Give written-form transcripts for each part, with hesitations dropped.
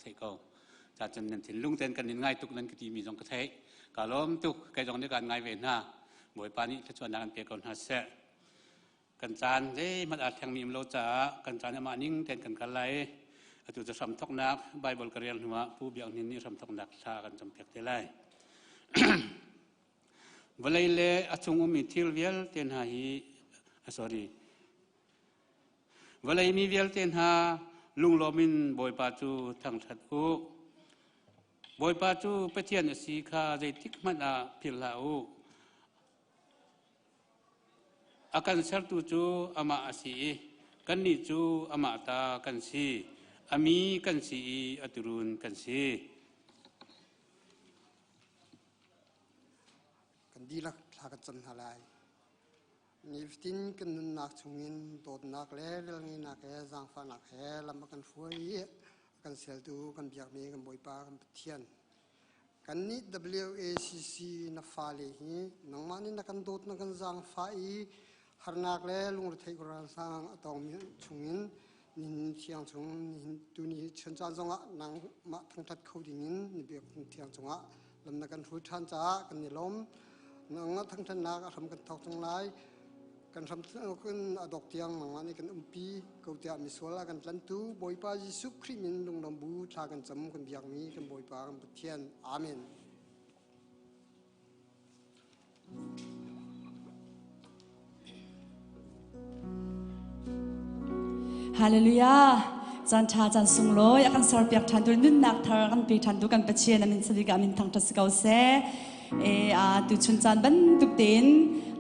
theih ko. Cacun nan thinlung ten kan in ngai tuk nan ka timi zong ka theih. Ka lawm tuk. Kei zong nih kaan ngai ve hna. Bawipa nih thluachuahnak an pe ko hna seh. Kan caan zeihmanh aa thlengmi um lo caah kan caan amah ning tein kan kal lai. Atu cu hramthoknak Bible ka rel hnuah Pu Biak Hnin nih hramthoknak thla kan campiak te lai. Vawlei le a chung ummi thil vialte hna hi sorry vawlei mi vialte hna lunglawm in Bawipa cu thangṭhat u. Bawipa cu Pathian a si kha zeitik hmanh ah philh hlah u. A kan sertu cu amah a si i kannih cu amah ta kan si. A mi kan si i a tuurun kan si. Kan dihlak thla kan cam hna lai. Nifatin kan nunnak chungin dawtnak le velngeihnak he zaangfahnak he lam a kan hruai i a kan seltu kan biakmi kan Bawipa kan Pathian. Kannih WACC na fale hi nangmah nih na kan dawt na kan zaangfah i harnak le lungretheih ralhrang a tongmi chungin nihin thiang chung nihin tuni chun caan zongah nangmah thangṭhat kho dingin na biakinn thiang cungah lam na kan hruai ṭhan caah kan i lawm. Nangmah thangṭhatnak a hram kan thawk cang lai. Kan hram kan a dok tiang nangmah nih kan umpi ko tiah misual a kan tlantu Bawipa Jesuh Khrih min lunglawm bu thla kan cam kan biakmi kan Bawipa kan Pathian. Amen. Hallelujah. Caan ṭha caan sunglawi a kan serpiak ṭhan tu nunnak thar kan pe ṭhan tu kan Pathian amin sabik amin thangṭhat si ko seh. E a tu chun caan bantuk tein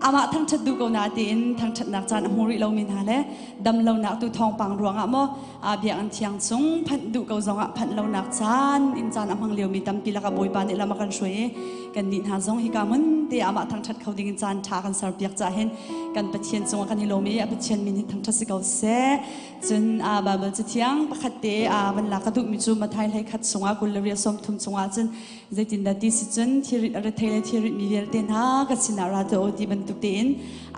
amah thangṭhat duh ko na tiin thangṭhatnak caan a hmu rih lomi hna le dam lonak tu thawngpang ruangah maw a biakinn thiang chung phanh duh ko zongah phanh lonak caan in caan a hmang liomi tampi lakah Bawipa nih lam a kan hruai i kan nih hna zong hika hmun te amah thangṭhat kho ding in caan ṭha kan serpiak cah hin kan Pathian cungah kan i lawm i a Pathian min hi thangṭhat si ko seh. Cun a Bible cathiang pakhat te a van lak ka duhmi cu Matthai hlei khat chungah kul le riat sawm thum chungah cun zeitindah ti si cun thirit a rethei le thirit mi vialte hna ka sinah ra tuah u ti bantuk tein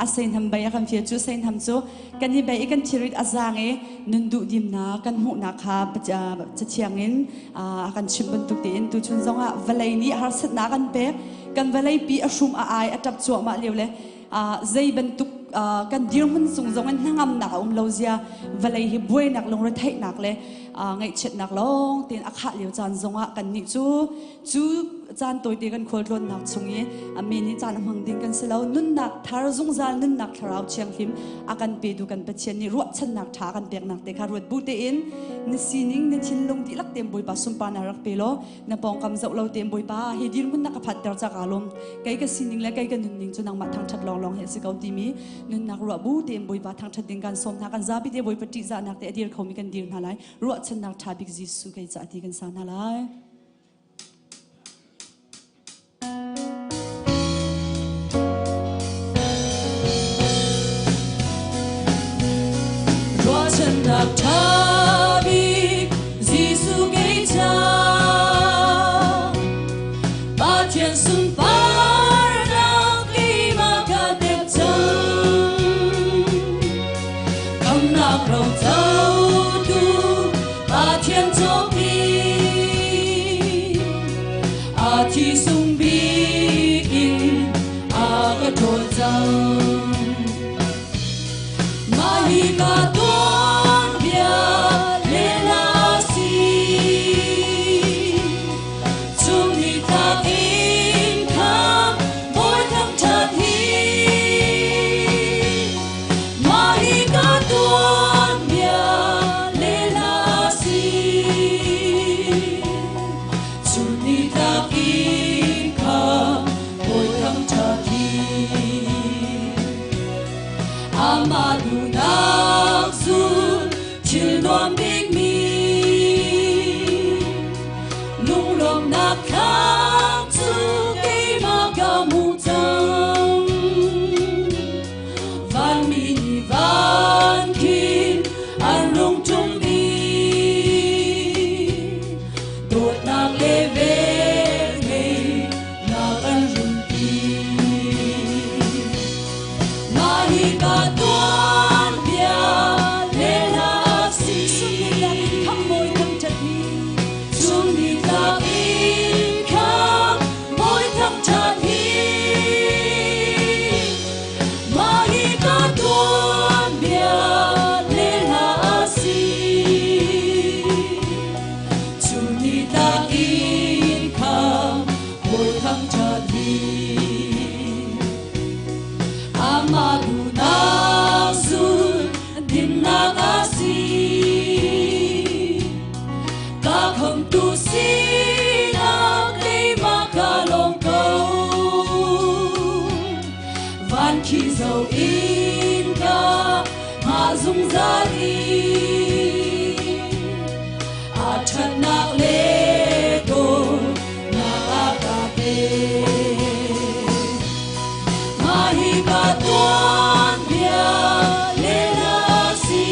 a seihnam bei a kan fial cu seihnam cu kan i bei i kan thirit a zaang i nun duhdimnak kan hmuhnak kha cathiang in a kan chimh bantuk tein tuchun zongah vawlei nih harsatnak kan pek kan vawlei pi a hrum a ai a ṭap cuahmah lio le zei bantuk kan dirhmun cung zong in hnangamnak a um lo zia vawlei hi buainak lungretheihnak le ngaihchiatnak lawng tein a khah lio caan zongah kannih cu cu caan tawite kan khualtlawnnak chung i a men hi caan a hmang ding kan si lo nunnak thar zungzal nunnak thlarau thianghlim a kan petu kan Pathian nih ruahchannak ṭha kan peknak te kha ruat bu tein na sining na thinlung dihlak tein Bawipa sunparnak rak pe law na pawngkam zoh lo tein Bawipa hi dirhmun na ka phanter ca kaa lawm kei ka sining le kei ka nunning cu nangmah thangṭhat lawnglawng hi a si ko timi nunnak ruah bu tein Bawipa thangṭhat ding kan sawm hna kan zapi te Bawipa ṭihzahnak te a dir khomi kan dir hna lai ruahchannak ṭha bik Jesuh kei ca ti kan sa hna lai. Ruahchannak ṭha bik Jesuh kei ca Pathian sunparnak keimah ka pek cang. Khamnak ro cotu Pathian cawpi. Bawmtu sinak keimah ka lawm ko. Van khi zo in ka hngah zungzal i a ṭhatnak le dawtnak a ka pek. Mah hi ka tuanbia lehla a si.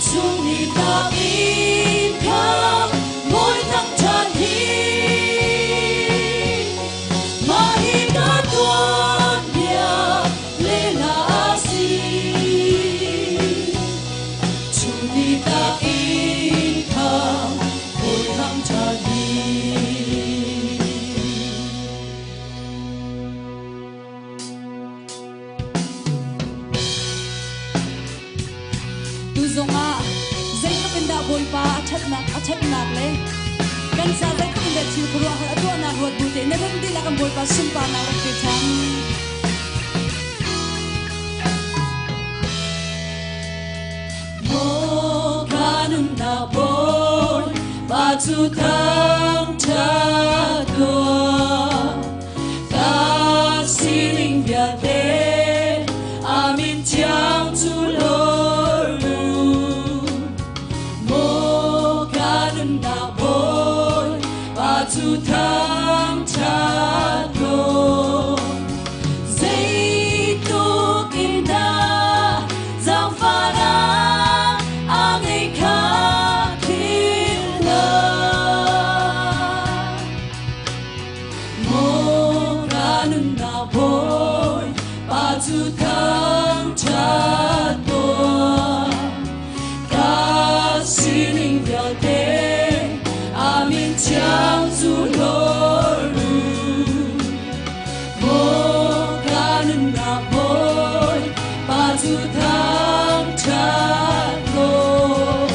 Chung ni tlak in kha mawi thangṭhat hi. Mah hi ka tuanbia lehla a si. Chung ni tlak in kha mawi thangṭhat hi. Tu zongah zeitluk in dah Bawipa a ṭhatnak a ṭhatnak le kan ca zeitluk in dah thil khuaruahhar a tuahnak ruat bu tein na nun dihlak in Bawipa sunparnak rak pe ṭhan. Maw ka nunnak Bawipa cu thangṭhat tuah. Ka sining vialte a min thiang cu lawr u. Maw ka nunnak Bawipa cu thangṭhat tuah. Zeitluk in dah zaangfahnak a ngeih kha philh hlah. Maw ka nunnak Bawipa cu thangṭhat tuah. Ka sining vialte a min thiang cu hlawr u. Maw ka nunnak Bawipa cu thangṭhat tuah.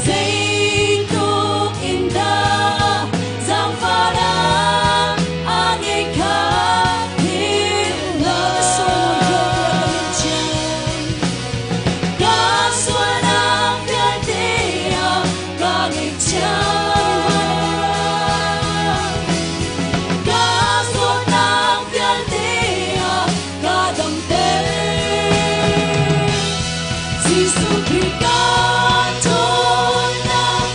Zeitluk in dah zaangfahnak a ngeih kha philh hlah. Ka sualnak vialte a ka ngaihchiat. Ka zawtnak vialte a ka damter. Jesuh Khrih ka ṭhawnnak,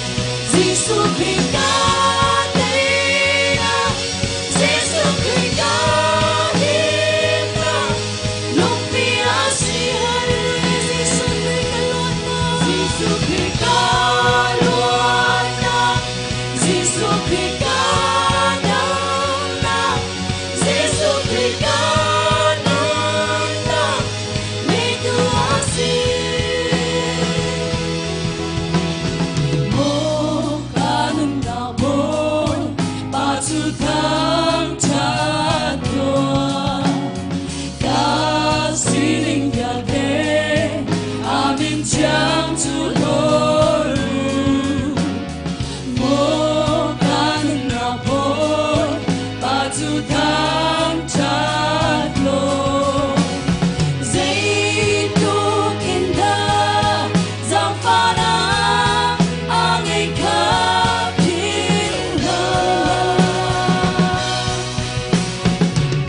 Jesuh Khrih ka teinak, Jesuh Khrih ka himnak, lungpi a si. Jesuh Khrih ka luatnak, Jesuh Khrih ka luatnak, Jesuh Khrih ka damnak, Jesuh Khrih ka nunnak, ngeitu a si. Maw ka nunnak Bawipa cu thangṭhat tuah. Ka sining vialte a min thiang cu hlawr u. Maw ka nunnak Bawipa cu thangṭhat law. Zeitluk in dah zaangfahnak a ngeih kha philh hlah.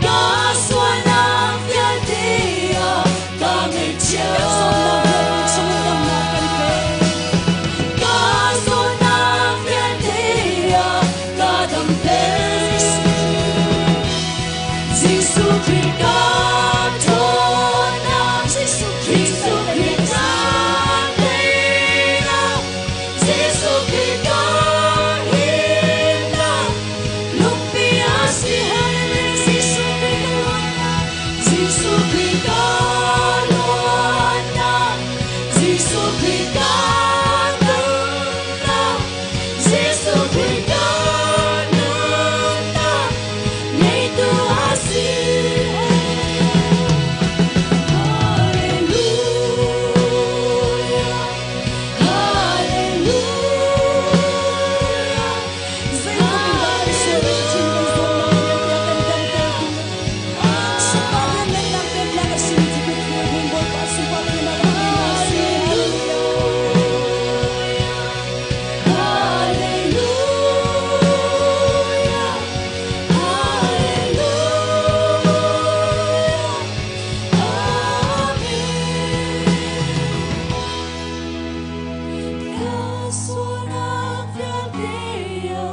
Ka sualnak vialte a ka ngaihchiat. Kan sualnak vialte chungin damnak kan pek. Ka zawtnak vialte a ka damter. Jesuh Khrih ka ṭhawnnak, Jesuh Khrih Jesuh Khrih ka teinak, Jesuh Khrih ka himnak, lungpi a si. Jesuh Khrih ka luatnak, Jesuh Khrih ka luatnak, Jesuh Khrih ka nunnak, Jesuh Khrih ka nunnak, ngeitu a si. Hallelujah, hallelujah. Sualnak vialte a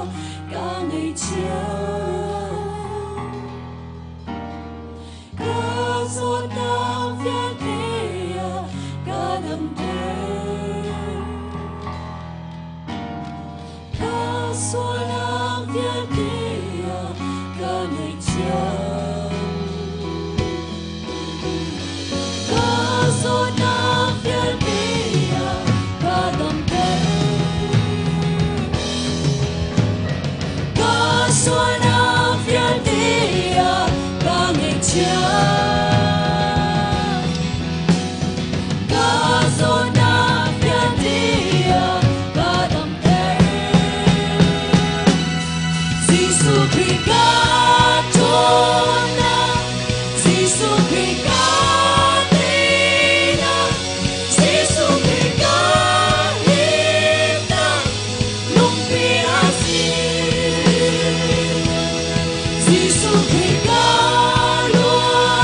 ka ngaihchiat. Ka zawtnak vialte a ka damter. Ka sualnak vialte a ka ngaihchiat. Ka zawtnak vialte a ka damter. Ka sualnak vialte a ka ngaihchiat. Ka zawtnak vialte a ka damter. Jesuh Khrih ka ṭhawnnak, Jesuh Khrih ka teinak, Jesuh Khrih ka himnak, lungpi a si. Jesuh Khrih ka luatnak.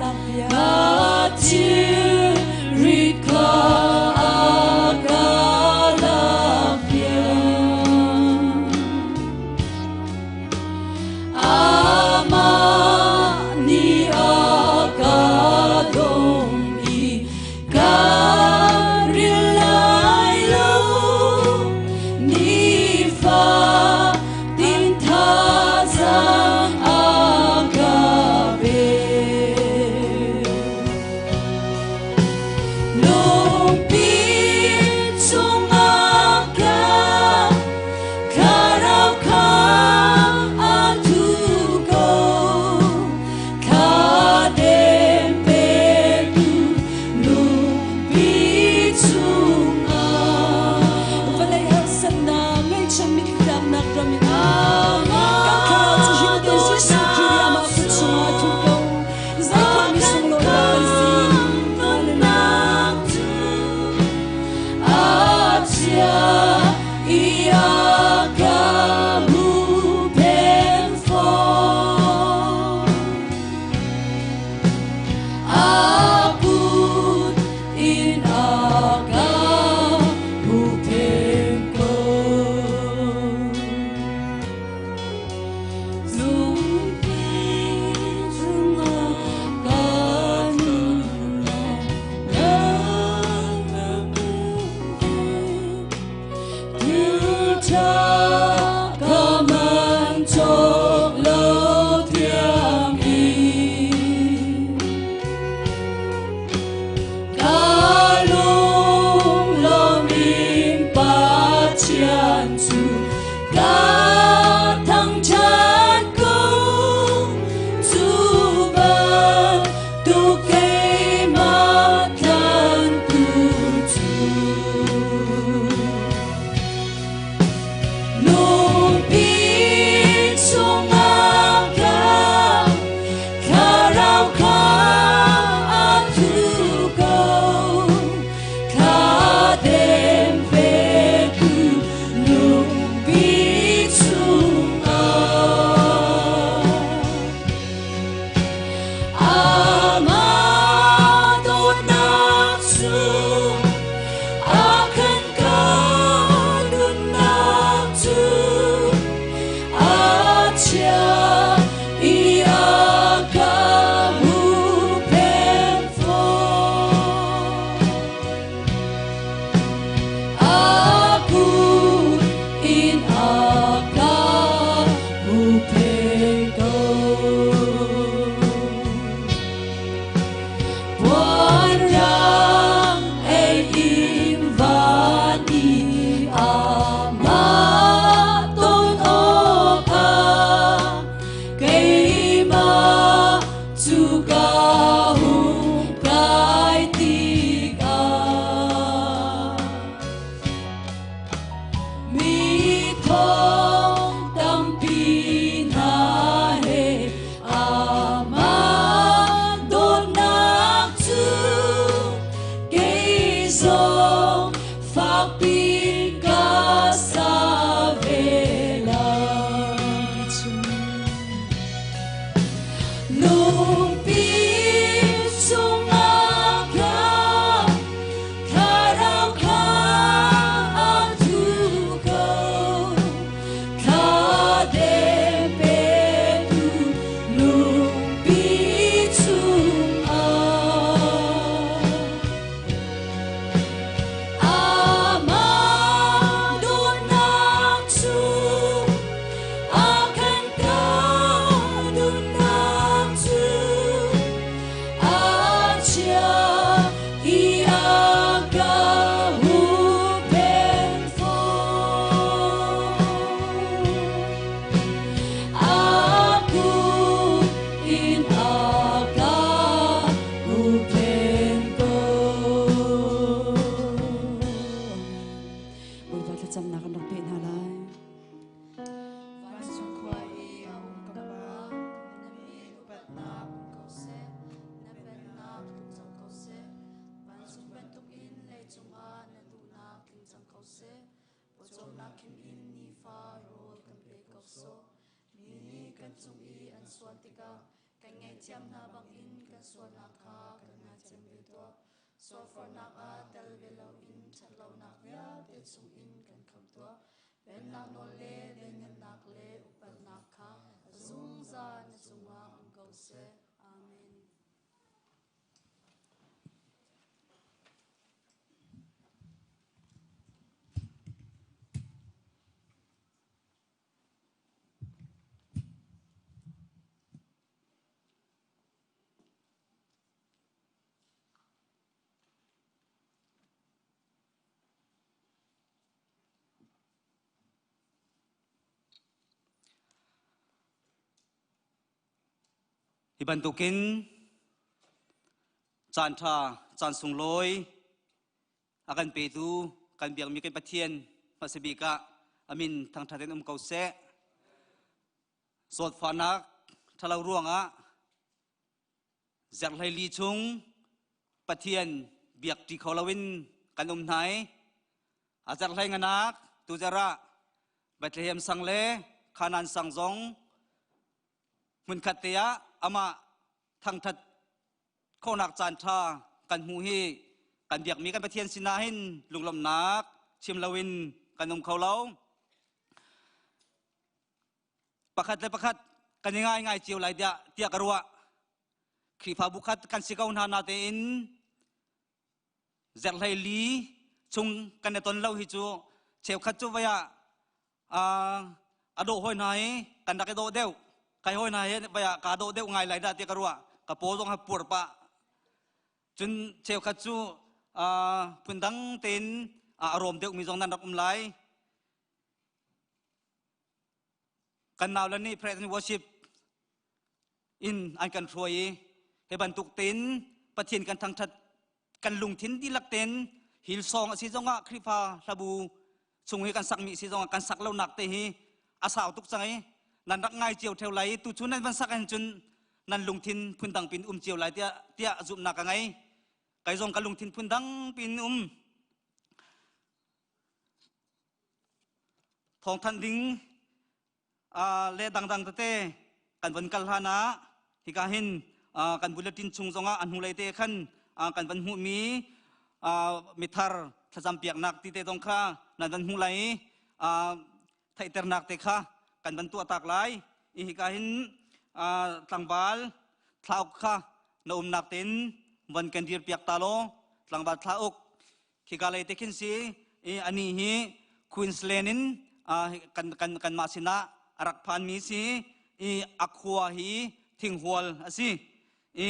Ka thilrit kha a ka lakpiak. Amah nih a ka dawm i ka ril lai lo. Nifa tin thazaang a ka pek. Lungpi chungah ka thlarau kha a thu ko. Thladem petu lungpi chungah. Vawlei harsatnak ngaihchia mittlaknak ram in kan thlarau cu him tein Jesuh Khrih nih amah kut chungah a thu ko. Zeitluk mi sunglawi dah kan si. Nunnak cu a chia i a ka huhphenh fawn. A kut in a ka huhphenh ko. Lungpi chungah ka nunnak Thilṭha ka man cawk lo tiang in ka lunglawm in Pathian cu ka thangṭhat ko. Cu bantuk keimah tlanhtu cu lungpi chungah ka thlarau kha a thu ko. Thladem petu lungpi chungah. Amah dawtnak cu a kan ka nunnak cu a chia i a ka huhphenh fawn. A kut in a ka huhphenh ko. Puanrang ei in van i amah ton awkah keimah cu ka hung kai tikah mi thong tampi hna he amah dawtnak cu kei zong fakpi ka sa ve lai. Lungpi chungah ka thlarau kha a thu ko. Thladem petu lungpi chungah. Amah dawtnak cu a kan ka nunnak cu a chia i a ka huhphenh fawn. A kut in a ka huhphenh ko. Bawipa thlacamnak kan rak peh hna lai. Vancung khua i a um ka Pa, na min upatnak um ko seh, na pennak tlung cang ko seh. Vancung bantukin leicung ah na duhnak tling cang ko seh. Pawcawmnak khim in nifa rawl kan pe ko sawh. Mi nih kan cung i an sual tikah Kan ngaihthiam hna bangin kan sualnak kha kan ngaithiam ve tuah. Sualforhnak ah tel ve loin ṭhatlonak vialte chungin kan khamh tuah. Pennak nawl le lianngannak le upatnak kha a zungzal na cungah um ko seh. Amen. Hi bantukin caan ṭha, caan sunglawi a kan petu kan biakmi kan Pathian hmasa bik ah amin thangṭhat in um ko seh. Zawtfahnak ṭhalo ruangah zarhleili chung Pathian biak ṭi kho loin kan um hna i a zarhlei nganak tuzarh ah Bethlehem sang le Kanaan sang zong hmunkhat te ah amah thangṭhat khawhnak caan ṭha kan hmuh hi kan biakmi kan Pathian sinah hin lunglawmhnak chim loin kan um kho lo. Pakhat le pakhat kan i ngai ngai cio lai tiah tiah ka ruah. Khrihfabu khat kan si ko hna natein zerhlei li chung kan i ton lo hi cu cheukhat cu vai ah a dawh hoi hna i kan rak i dawh deuh kai hoi hna hi vai ah kaa dawh deuh ngai lai dah ti ka ruah ka paw zong ha puar pah cun cheukhat cu phundang tein a rawm deuh mi zong nan rak um lai kan nau le nih praise and worship in an kan hruai i hi bantuk tein Pathian kan thangthat kan lungthin dihlak tein Hillsong a si zongah Khrihfa hlabu chung hi kan sakmi si zongah kan sak lonak te hi a sau tuk cang i nan rak ngai cio theo lai tu cu nan van sak ahcun nan lungthin phundang pin um cio lai tiah tiah zumhnak ka ngei kai zong ka lungthin phundang pin um thawngthanh ding le dangdang tete kan von kal hlan ah hika hin kan bulletin chung zongah a hnulei te khan kan van hmuhmi mithar thlacam piaknak ti te zong kha nan van hmuh lai i theihternak te kha kan van tuah tak lai i hika hin tlangval thlauk kha na umnak tein van kan dir piak ta law tlangval thlauk Khika lei te khin si i ani hi Queensland in kan kan kanmah sinah a rak phanmi si i a khua hi Thinghual a si i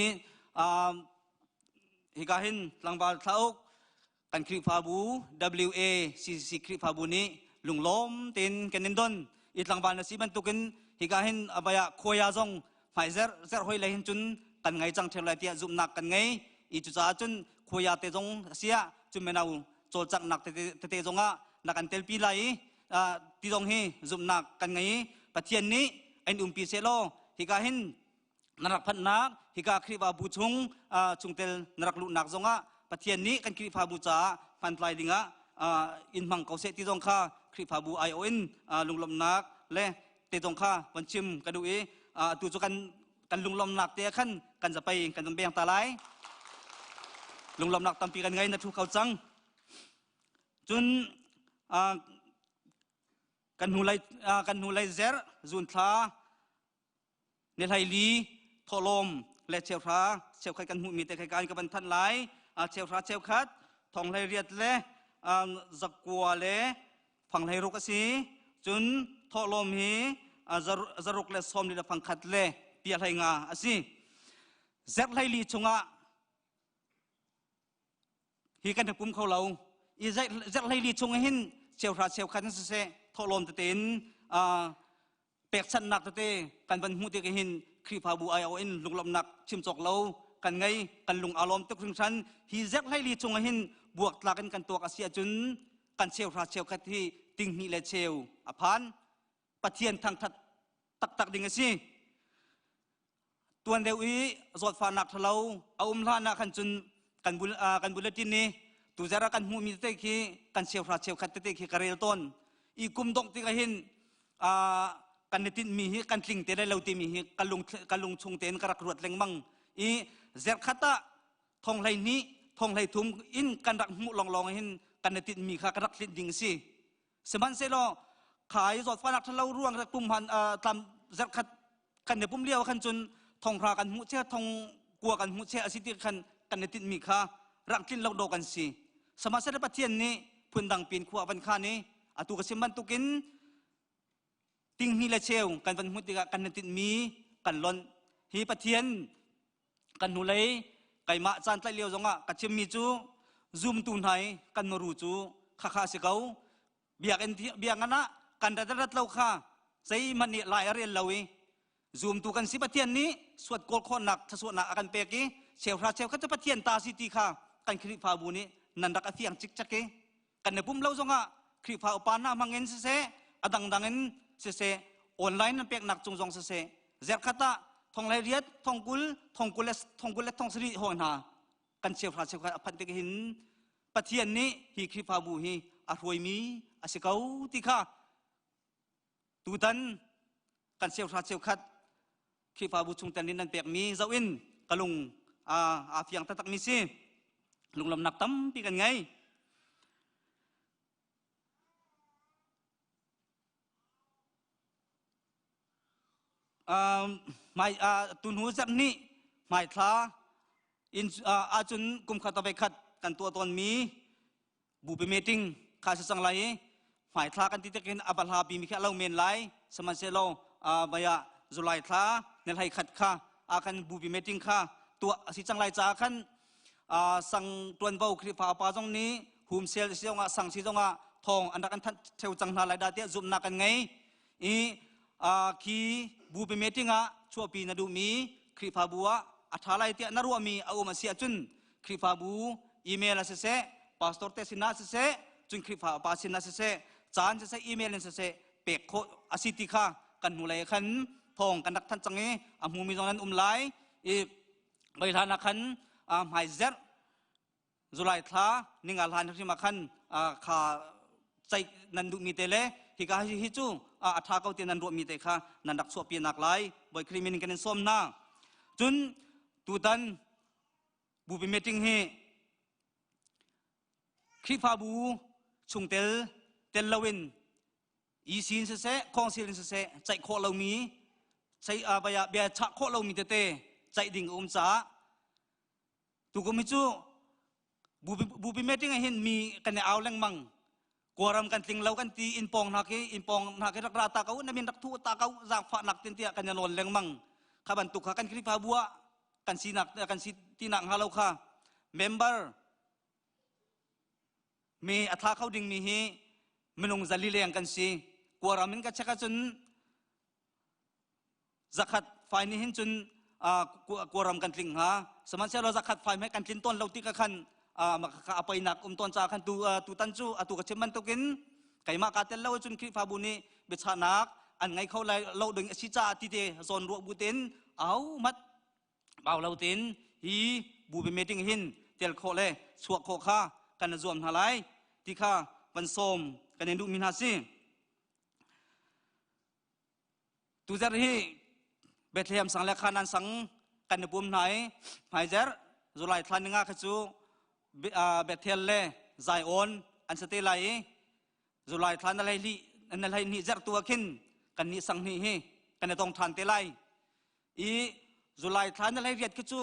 hika hin tlangval thlauk kan Khrihfabu WACC Khrihfabu nih lunglawm tein kan in don i tlangval na si bantukin hika hin abaya khuaya zong hmai zer zer hoi lei hin cun kan ngei cang ṭheu lai tiah zumhnak kan ngei i cucaah cun khuaya te zong a si ah cun mino cawlcanghnak tete zong ah na kan telpi lai i ti zong hi zumhnak kan ngei i Pathian nih an umpi seh law hika hin na rak phanhnak hika Khrihfabu chung chungtel na rak luhnak zongah Pathian nih kan Khrihfabu caah hmantlai dingah in hmang ko seh ti zong kha Khrihfabu aiawh in lunglawmhnak le te zong kha van chim ka duh i atu cu kan kan lunglawmhnak te khan kan zapei kan van beng ta lai lunglawmhnak tampi kan ngei na thu kho cang cun kan hnu lei kan hnu lei zer zun thla ni hlei li thawhlawm le cheuhra cheukhat kan hmuhmi te khai kan ka van thanh lai cheuhra cheukhat thong hlei riat le zakua le fang hlei ruk a si cun thawhlawm hi zaruk le sawm li le fang khat le pia hlei nga a si zerh hlei li chungah hi kan pum kho lo i zerh hlei li chung hin cheuhra cheukhat in siseh thawhlawm tete in pekchanhnak tete kan van hmuh tik hin Khrihfabu aiawh in lunglawmhnak chim cawk lo kan ngei kan lung aa lawm tuk hringhran hi zerh hlei li chung hin buaktlak in kan tuak a si ahcun kan cheuhra cheukhat hi tinghnih le cheu a phan Pathian thangthat taktak ding a si tuan deuh i zawtfahnak thalo a um hlan ah khan cun kan bul kan bulletin ni tuzar ah kan hmuhmi tete khi kan cheuhra cheukhat tete khi ka rel tawn i kum dongh tikah hin. kan i tinhmi hi kan tling te lai lo timi hi ka lung ka lung chung tein ka rak ruat lengmang i zerkhat ah thong hlei hnih thong hlei thum in kan rak hmuh longlong hin kan i tinhmi kha ka rak tlinh ding si sihmanhsehlaw kha i zawtfahnak ṭhalo ruang rak pum han tlam zerkhat kan i pum lio khan cun thonghra kan hmuh che thong kua kan hmuh che a si ti khan kan i tinhmi kha rak tlin lo do kan si sihmanhsehlaw Pathian nih phundang pin khua van khan i atu ka chim bantukin tinghni le cheu kan van hmuh tikah kan i tinhmi kan lonh hi Pathian kan hnulei keimah caan tlaih lio zongah ka chimmi cu zumtu hna i kan muru cu khakha si ko biakinn biakinn ah kan rat rat lo kha zeihmanh nih lai a rel lo i zumtu kan si Pathian nih suat kawl khawhnak thasuahnak a kan pek i cheuhra cheukhat cu Pathian ta si ti kha kan Khrihfabu nih nan rak a fiang cikcek i kan i pum lo zongah Khrihfa upa hna hmang in siseh a dangdang in siseh online nan peknak cung zong siseh zerkhat ah thong le riat thong kul thong kul le thong kul le thong sarih hawi hna kan cheuhra cheukhat a phanh tik hin Pathian nih hi Khrihfabu hi a hruaimi a si ko ti kha tutan kan cheuhra cheukhat Khrihfabu chungtel nih nan pekmi zoh in ka lung aa fiang taktakmi si. Lunglawmhnak tampi kan ngei. Hmai tuhnu zarh nih hmaithla in ahcun kum khat a khat kan tuah tawnmi bupi meeting kha si cang lai i hmaithla kan ti tik hin a va hla bimi khi a lo men lai sihmanhsehlaw baya July thla ni hlei khat kha a kan bupi meeting kha tuah a si cang lai caah khan sang tuanvo Khrihfa upa zong nih hum sel si zongah sang si zongah thawng an rak an thanh theu cang hna lai dah tiah zumhnak kan ngei i khi bupi meeting ah chuahpi na duhmi Khrihfabu ah a ṭha lai tiah na ruahmi a um a si ahcun Khrihfabu email ah siseh pastor te sinah siseh cun Khrihfa upa sinah siseh caan siseh email in siseh pek khawh a si ti kha kan hnulei khan thawng kan rak thanh cang i a hmumi zong nan um lai i voi hlan ah khan hmaizerh July thla ninga hlan hrim ah khan kha ceih nan duhmi te le hika hi hi cu a ṭha ko ti nan ruahmi te kha nan rak chuahpi nak lai Bawi Khrih min in kan in sawm hna. Cun tutan bupi meeting hi Khrihfabu chungtel tel loin EC in siseh council in siseh ceih khawh lomi ceih bia chah khawh lomi tete ceih ding a um caah Tukum hi cu bupi meeting ah hin mi kan i au lengmang. Kawlram kan tling lo kan ti inn pawng hna khi inn pawng hna khi rak ra ta ko na min rak thu ta ko zaangfahnak tin tiah kan i nawl lengmang. Kha bantuk kha kan Khrihfabu ah kan sinak kan si tinak hnga lo kha member mi a thla kho dingmi hi minung zali leng kan si. Kawlram in ka check ahcun Zakhat fai nih hin cun Kawlram kan tling hnga. Sihmanhsehlaw zakhat fai hmeh kan tlin tawn lo ti ka khan a poinak um tawn caah khan tu tutan cu atu ka chim bantukin keimah kaa tel lo cun Khrihfabu nih biachahnak an ngei kho lai lo ding a si caah ti te zawn ruah bu tein ahohmanh bau lo tein hi bupi meeting hin tel khawh le chuah khawh kha kan i zuam hna lai ti kha van sawm kan in duhmi hna si. Tuzarh hi Bethlehem sang le Khanan sang kan i pum hna i hmaizarh July thla ninga kha cu Bethel le Zion an si te lai i July thla na hlei na hlei hnih zarh tu ah khin kan nih sang hnih hi kan i tong ṭhan te lai i July thla na hlei riat khi cu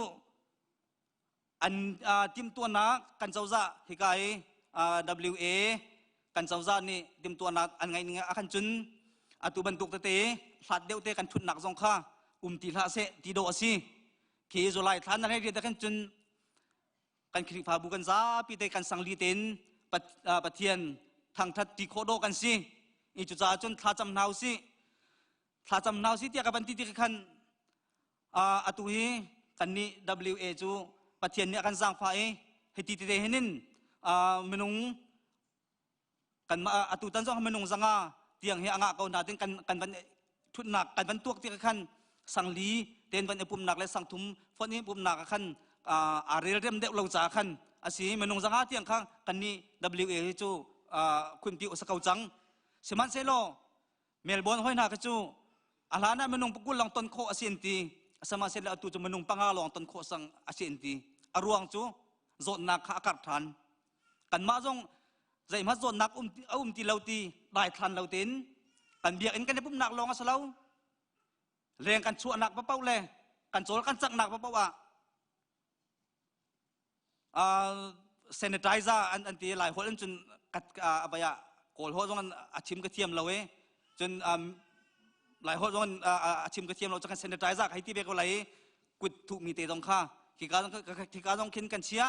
an timhtuahnak kan cozah hika i WA kan cozah nih timhtuahnak an ngeih ning ah khan cun atu bantuk tete hlat deuh te kan thutnak zong kha um ti hlah seh ti dawh a si khi July thla na hlei riat khan cun kan Khrihfabu kan zapi te kan sangli tein Pathian thangthat ti khawh dawh kan si i cucaah cun thlacam hna usih thlacam hna usih tiah ka van ti ti khan Atu hi kannih WA cu Pathian nih a kan zaangfah i hiti tete hin minung kanmah atu tan zong minung zanga tiang hi a ngah ko hna tin kan kan van thutnak kan van tuak tik khan sangli ten van i pumnak le sangthum fonh i pumnak ah khan aa relrem deuh lo caah khan asi minung zanga tiang kha kannih WA hi cu khunpi u sa ko cang sihmanhsehlaw Melbourne hoi hna kha cu. A hlan ah minung pakul lawng ton khawh a si an ti. Sihmanhsehlaw atu cu minung panga lawng ton khawh sang a si an ti. A ruang cu zawtnak kha a karh ṭhan. Kanmah zong zeihmanh zawtnak um a um ti lo ti daithlan lo tein kan biakinn kan i pumhnak lawng a si lo. Leng kan chuahnak paoh le kan cawl kan canghnak paoh ah sanitizer an an ti lai holh in cun kat abaya kawl ho zong an a chim ka thiam lo e cun lai holh zong a chim ka thiam lo cun sanitizer ka hei ti ve ko lai kut thuh mi te zong kha khika khika zong khin kan chia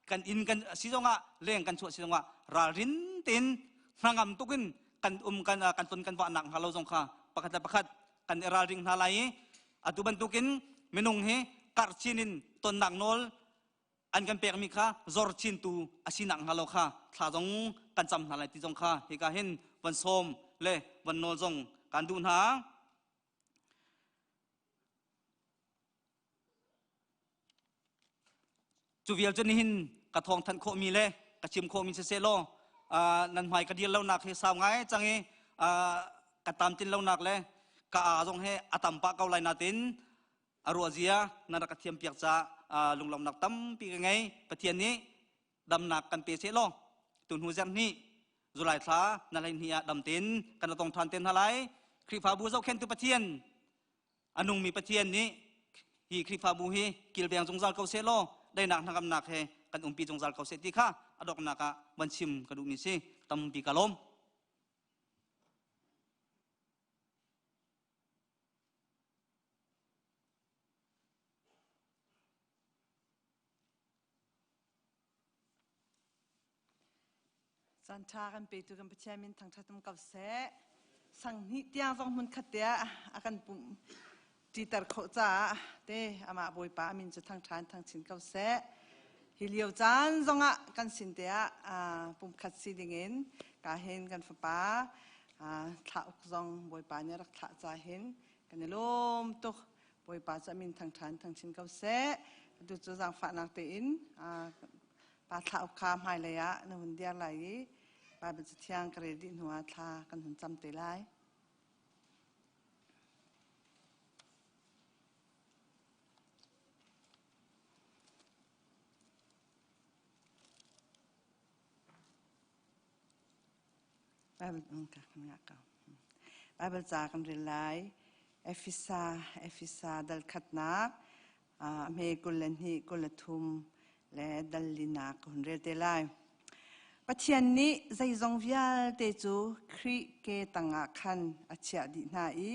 kan inn kan si zong ah leng kan chuah si zong ah ralrin tein hnangam tukin kan um kan kan ton kan vah nak hnga lo zong kha pakhat le pakhat kan i ralring hna lai i atu bantukin minung hi karh chin in tonnak nawl an kan pekmi kha zor chin tu a si nak hnga lo kha thla zong kan cam hna lai ti zong kha hika hin van sawm le van nawl zong kan duh hna. Cu vial cu nihin ka thawng thanh khawhmi le ka chim khawhmi siseh law nan hmai ka dir lonak hi sau ngai cang i ka tamtin lonak le ka aa zong he a tam pah ko lai natin a ruah zia nan rak ka thiam piak ca lunglawmhnak tampi ka ngei. Pathian nih damnak kan pe seh law tu hnu zarh hnih July thla na hleihnih ah dam tein kan tong ṭhan te hna lai. Khrihfabu zohkhentu Pathian A nungmi Pathian nih hi Khrihfabu hi kilveng zungzal ko seh law daihnak hnangamnak he kan umpi zungzal ko seh ti kha a donghnak ah van chim ka duhmi si. Tampi ka lawm. Caan ṭha kan petu kan Pathian min thangṭhat um ko seh. Sanghnih tiang zong hmun khat te ah a kan pumh ṭiter khawh caah te amah Bawipa a min cu thangṭha in thangchin ko seh. Hi lio caan zongah kan sin te ah pumkhat si dingin ka hin kan fapa thlah uk zong Bawipa nih a rak thlah ca hin kan i lawm tuk. Bawipa cu a min thangṭha in thangchin ko seh. Atu cu zaangfahnak tein Pa thla uk kha hmailei ah na hun dir lai i Baibal Cathiang ka rel dih hnuah thla kan hun cam te lai. Baibal ca kan rel lai. Efesa, Efesa dal khatnak hme 22 23 le dal linak ka hun rel te lai. Pathian nih zeizong vialte cu Khrih ke tangah khan a chiah dih hna i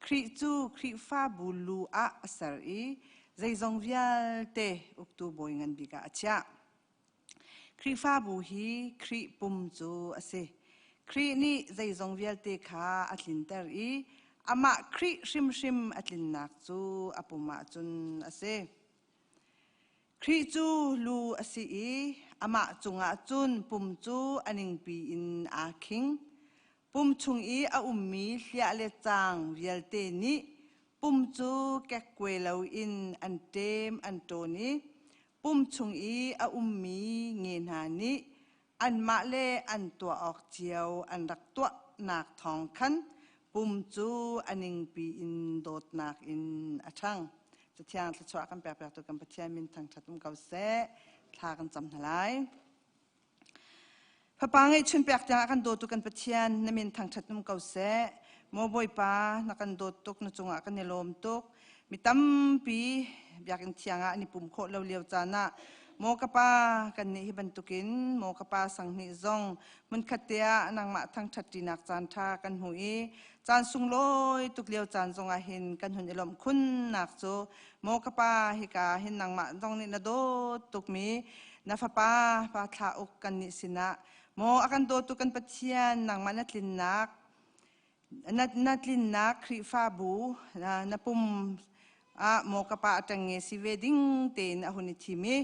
Khrih cu Khrihfabu lu ah a ser i zeizong vialte uktu bawi ngan bik ah a chiah. Khrihfabu hi Khrih pum cu a si. Khrih nih zeizong vialte kha a tlinter i amah Khrih hrimhrim a tlinnak cu a pum ah cun a si. Khrih cu lu a si i amah cungah cun pum cu a ningpi in aa khing. Pum chung i a ummi hliah le caang vialte nih pum cu kekkuai loin an ṭem an ṭawn i pum chung i a ummi nge hna nih anmah le an tuah awk cio an rak tuahnak thawng khan pum cu a ningpi in dawtnak in a ṭhang. Cathiang thluachuah kan pekpiaktu kan Pathian min thangṭhat um ko seh. Thla kan cam hna lai. Fapa ngeihchun pek tiang a kan dawtu kan Pathian na min thangṭhat um ko seh. Maw Bawipa na kan dawt tuk na cungah kan i lawm tuk. Mi tampi biakinn thiang ah an i pum khawh lo lio caan ah maw ka pa kan nih hi bantukin maw ka pa sanghnih zong hmunkhat te ah nangmah thangṭhat ṭinak caan ṭha kan hmu i caan sunglawi tuk lio caan zong ah hin kan hun i lawmh khunnak cu maw ka pa hika hin nangmah zong nih na dawt tukmi na fapa pa thla uk kan nih sinah maw a kan dawtu kan Pathian nangmah na tlinnak na, na tlinnak Khrihfabu na, na pum ah maw ka pa a ṭengnge si ve ding tein a hun i thim i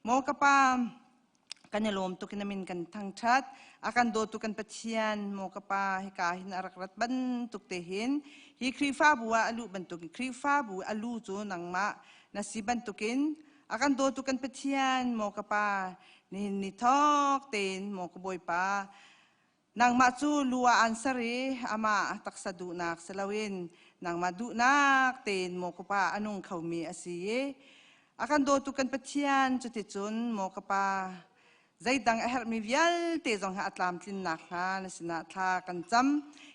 maw ka pa kan i lawm tuk in a min kan thangṭhat a kan dawtu kan Pathian maw ka pa hika hin a rak rat bantuk te hin hi Khrihfabu ah a luh bantuk Khrihfabu a lu cu nangmah na si bantukin a kan dawtu kan Pathian maw ka pa nihin ni thawk tein maw ka Bawipa nangmah cu lu ah an ser i amah taksa duhnak si loin Nangmah duhnak tein maw ka Pa a nung khomi a si i a kan dawtu kan Pathian cuticun maw ka Pa zeidang a herhmi vialte zong hi a tlamtlinnak hnga na sinah thla kan cam.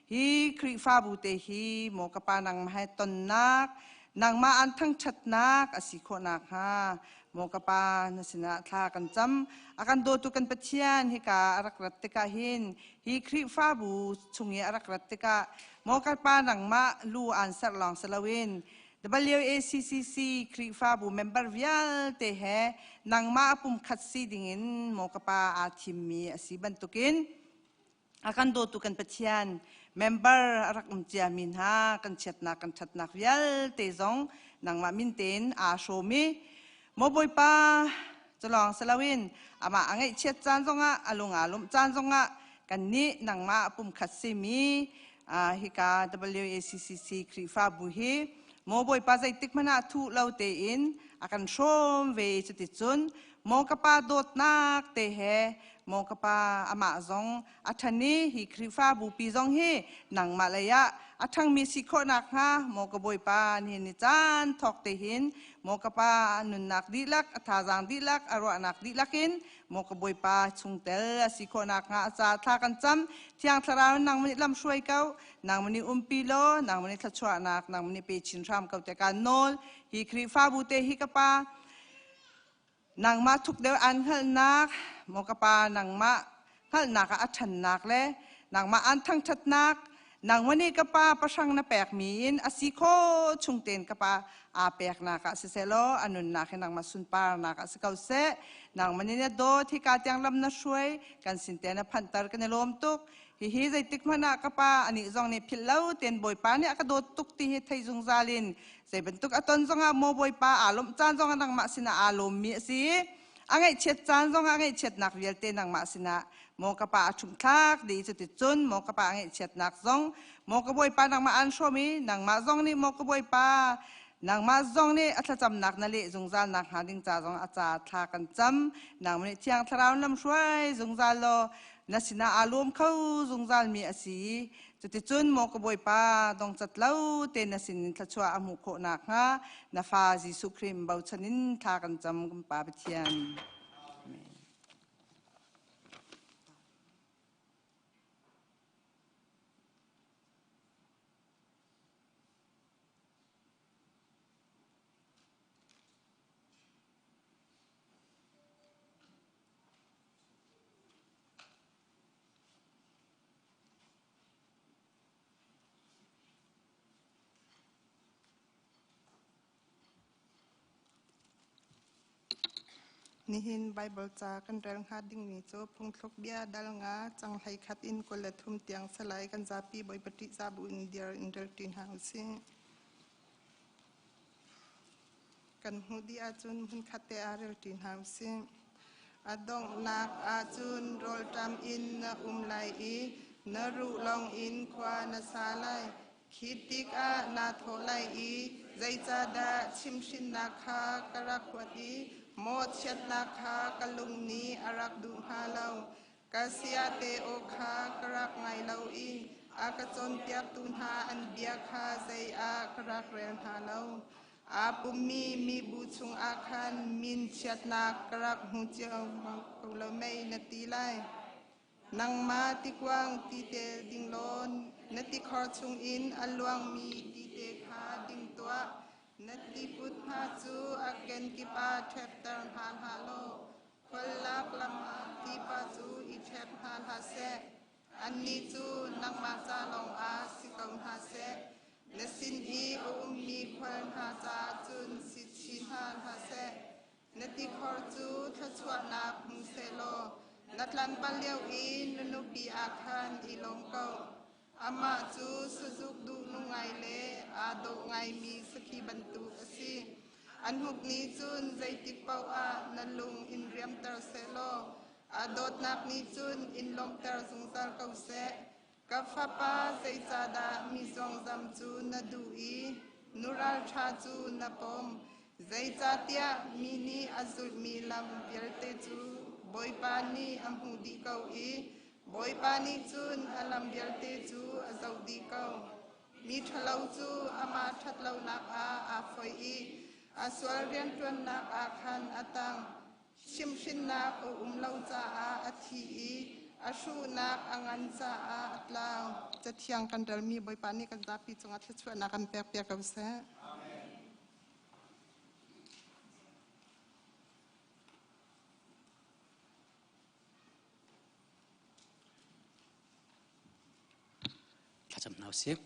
Hi Khrihfabu te hi maw ka Pa nangmah he tonnak nangmah an thangṭhatnak a si khawh nakhnga maw ka Pa na sinah thla kan cam. A kan dawtu kan Pathian hika a rak rat tikah hin hi Khrihfabu chung i a rak rat tikah maw ka Pa nangmah lu aan serh lawng si loin WACCC Khrihfabu member vialte he nangmah pumkhat si dingin maw ka pa aa thimmi a si bantukin a kan dawtu kan Pathian member a rak um ciami hna kan chiatnak kan ṭhatnak vialte zong nangmah min tein aa hrawm i maw Bawipa culawng si loin amah a ngaihchiat caan zongah a lung aa lawmh caan zongah kannih nangmah pumkhat simi hika WACCC Khrihfabu hi maw Bawipa zeitik hmanh ah thuh lo tein a kan hrawm ve cuticun maw ka pa dawtnak te he maw ka pa amah zong a ṭhan i hi Khrihfabu pi zong hi nangmah lei ah a ṭhangmi si khawh nakhnga maw ka Bawipa nihin ni caan thawk te hin maw ka pa nunnak dihlak a thazaang dihlak a ruahnak dihlak in Maw ka Bawipa chungtel a si khawh nakhnga a ca thla kan cam. Thiang Thlarau nangmah nih lam hruai ko, nangmah nih umpi law, nangmah nih thluachuahnak, nangmah nih pe chin hram ko te kaan nawl. Hi Khrihfabu te hi ka pa, nangmah thuk deuh aan hngalhnak, maw ka pa nangmah hngalhnak ah a ṭhannak le nangmah aan thangṭhatnak, Nangmah nih ka pa pahrang na pekmi in a si kho chung tein ka pa aa peknak ah siseh law a nunnak hi nangmah sunparnak ah si ko seh. Nangmah nih na dawt hika tiang lam na hruai kan sin te na phanhter kan i lawm tuk. Hihi zeitik hmanh ah ka pa anih zong nih philh lo tein Bawipa nih a ka dawt tuk ti hi thei zungzal in zei bantuk a ton zongah maw Bawipa aa lawmh caan zongah nangmah sinah aa lawmmi a si. A ngaihchiat caan zongah ngaihchiatnak vialte nangmah sinah maw ka pa a ṭhumhthlak dih cuticun maw ka pa a ngaihchiatnak zong maw ka bawipa nangmah aan hrawm i nangmah zong nih maw ka bawipa nangmah zong nih a thlacamnak na leh zungzal nakhnga ding ca zong a ca thla kan cam nangmah nih thiang thlarau lam hruai zungzal law na sinah aa lawm kho zungzal mi a si cuticun maw ka bawipa dongcat lo te na sin in thluachuah a hmuh khawh nakhnga na fa Jesuh Khrih bochan in thla kan cam kan Pa Pathian. Amen. Nihin Baibal ca kan rel hnga dingmi cu phungthluk bia dal nga cang 11 in 23 tiang salai kan zapi Bawipa ṭihzah bu in dir in rel ṭi hna usih. Kan hmuh dih ahcun hmunkhat te ah rel ṭi hna usih. A donghnak ahcun rawlṭam in na um lai i na ruh lawng in khua na sa lai. Khi tikah naa thawh lai i zeicahdah chimhhrinnak kha ka rak huat i mawhchiatnak kha ka lung nih a rak duh hnga lo. Ka sayate aw kha ka rak ngai lo i a ka cawnpiaktu hna an bia kha zei ah ka rak rel hna lo. Aa pummi mibu chungah khan min chiatnak ka rak hmu cio ko lo mei na ti lai. Nangmah tikuang tite ding law na tikhor chungin a luangmi tite kha ding tuah. Na tiput hna cu a kenkip ah ṭhepter hna hlah law khuallak lam ah tipa cu i ṭhep hna hlah seh. Annih cu nangmah ca lawngah si ko hna seh. Na sin i a ummi khual hna caah cun si chin hna hlah seh. Na tikhor cu thluachuahnak hmu sehlaw na tlanval lio i na nupi ah khan i lawm ko. Amah cu sazuk duhnung ngai le aa dawh ngaimi sakhi bantuk a si. An huk nih cun zeitik paoh ah na lung in riamter sehlaw a dawtnak nih cun in lawmhter zungzal ko seh. Ka fapa, zeicahdah mi zuangzam cu na duh i nu ralṭha cu na pom? Zeicahtiah mi nih a zulhmi lam vialte cu Bawipa nih a hmuh dih ko i Bawipa nih cun a lam vialte cu a zoh dih ko. Mi ṭhalo cu amah ṭhatlonak ah aa foih i a sual rianṭuannak ah khan a tang. Chimhhrinnak a um lo caah a thi i a hruhnak a ngan caah a tlau. Cathiang kan relmi Bawipa nih kan zapi cungah thluachuahnak kan pekpiak ko seh. Thlacam hna usih.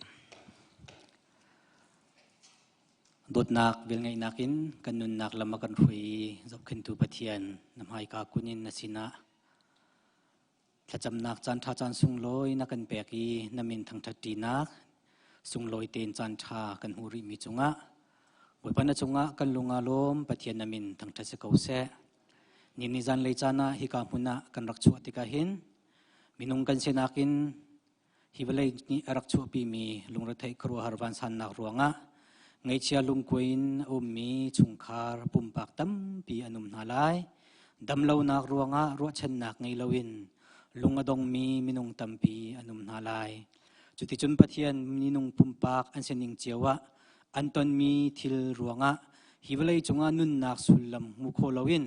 Dawtnak velngeihnak in kan nunnak lam a kan hruai i zohkhenhtu Pathian na hmaika kun in na sinah thlacamnak caan ṭha caan sunglawi na kan pek i na min thangṭhat ṭinak sunglawi tein caan ṭha kan hmuh rihmi cungah Bawipa na cungah kan lung aa lawm Pathian na min thangṭhat si ko seh. Ni ni zanlei caan ah hika hmun ah kan rak chuah tikah hin minung kan sinak in Hi vawlei nih a rak chuahpimi lungretheih khuaruahhar vansannak ruangah ngaihchia lungkuai in a ummi chungkhar pumpak tampi an um hna lai. Damlonak ruangah ruahchannak ngei loin lung a dongmi minung tampi an um hna lai. Cuticun Pathian minung pumpak an sining cio ah an tonmi thil ruangah hi vawlei cungah nunnak sullam hmu kho loin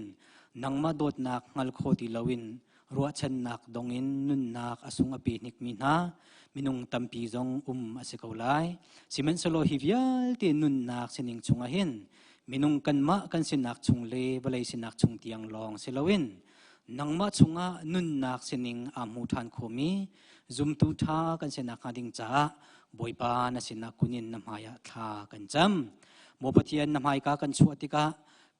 nangmah dawtnak hngal kho ti loin ruahchannak dong in nunnak a sung a pe hnikmi hna minung tampi zong um a si ko lai. Sihmanhsehlaw hi vialte nunnak sining chungah hin minung kanmah kan sinak chung le vawlei sinak chung tiang lawng si loin nangmah chungah nunnak sining aa hmu ṭhan khomi zumtu ṭha kan sinak hnga ding caah Bawipa na sinah kun in na hmaiah thla kan cam. Maw Pathian na hmaika kan chuah tikah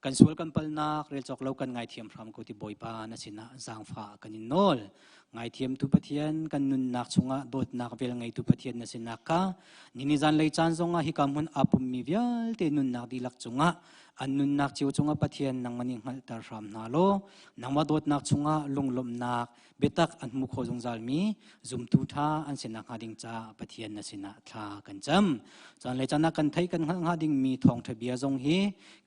kan sual kan palnak rel cawk lo kan ngaithiam hram ko ti Bawipa na sinah zaangfah kan in nawl. Ngaithiamtu Pathian kan nunnak chungah dawtnak vel ngeitu Pathian na sinak kha nini zanlei caan zongah hika hmun aa pummi vialte nunnak dihlak cungah an nunnak cio cungah Pathian nangmah nih hngalhter hram hna law nangmah dawtnak chungah lunglawmhnak biatak an hmu kho zungzalmi zumtu ṭha an si nakhnga ding caah Pathian na sinah thla kan cam. Caan le caan ah kan theih kan hngalh hnga dingmi thawngṭha bia zong hi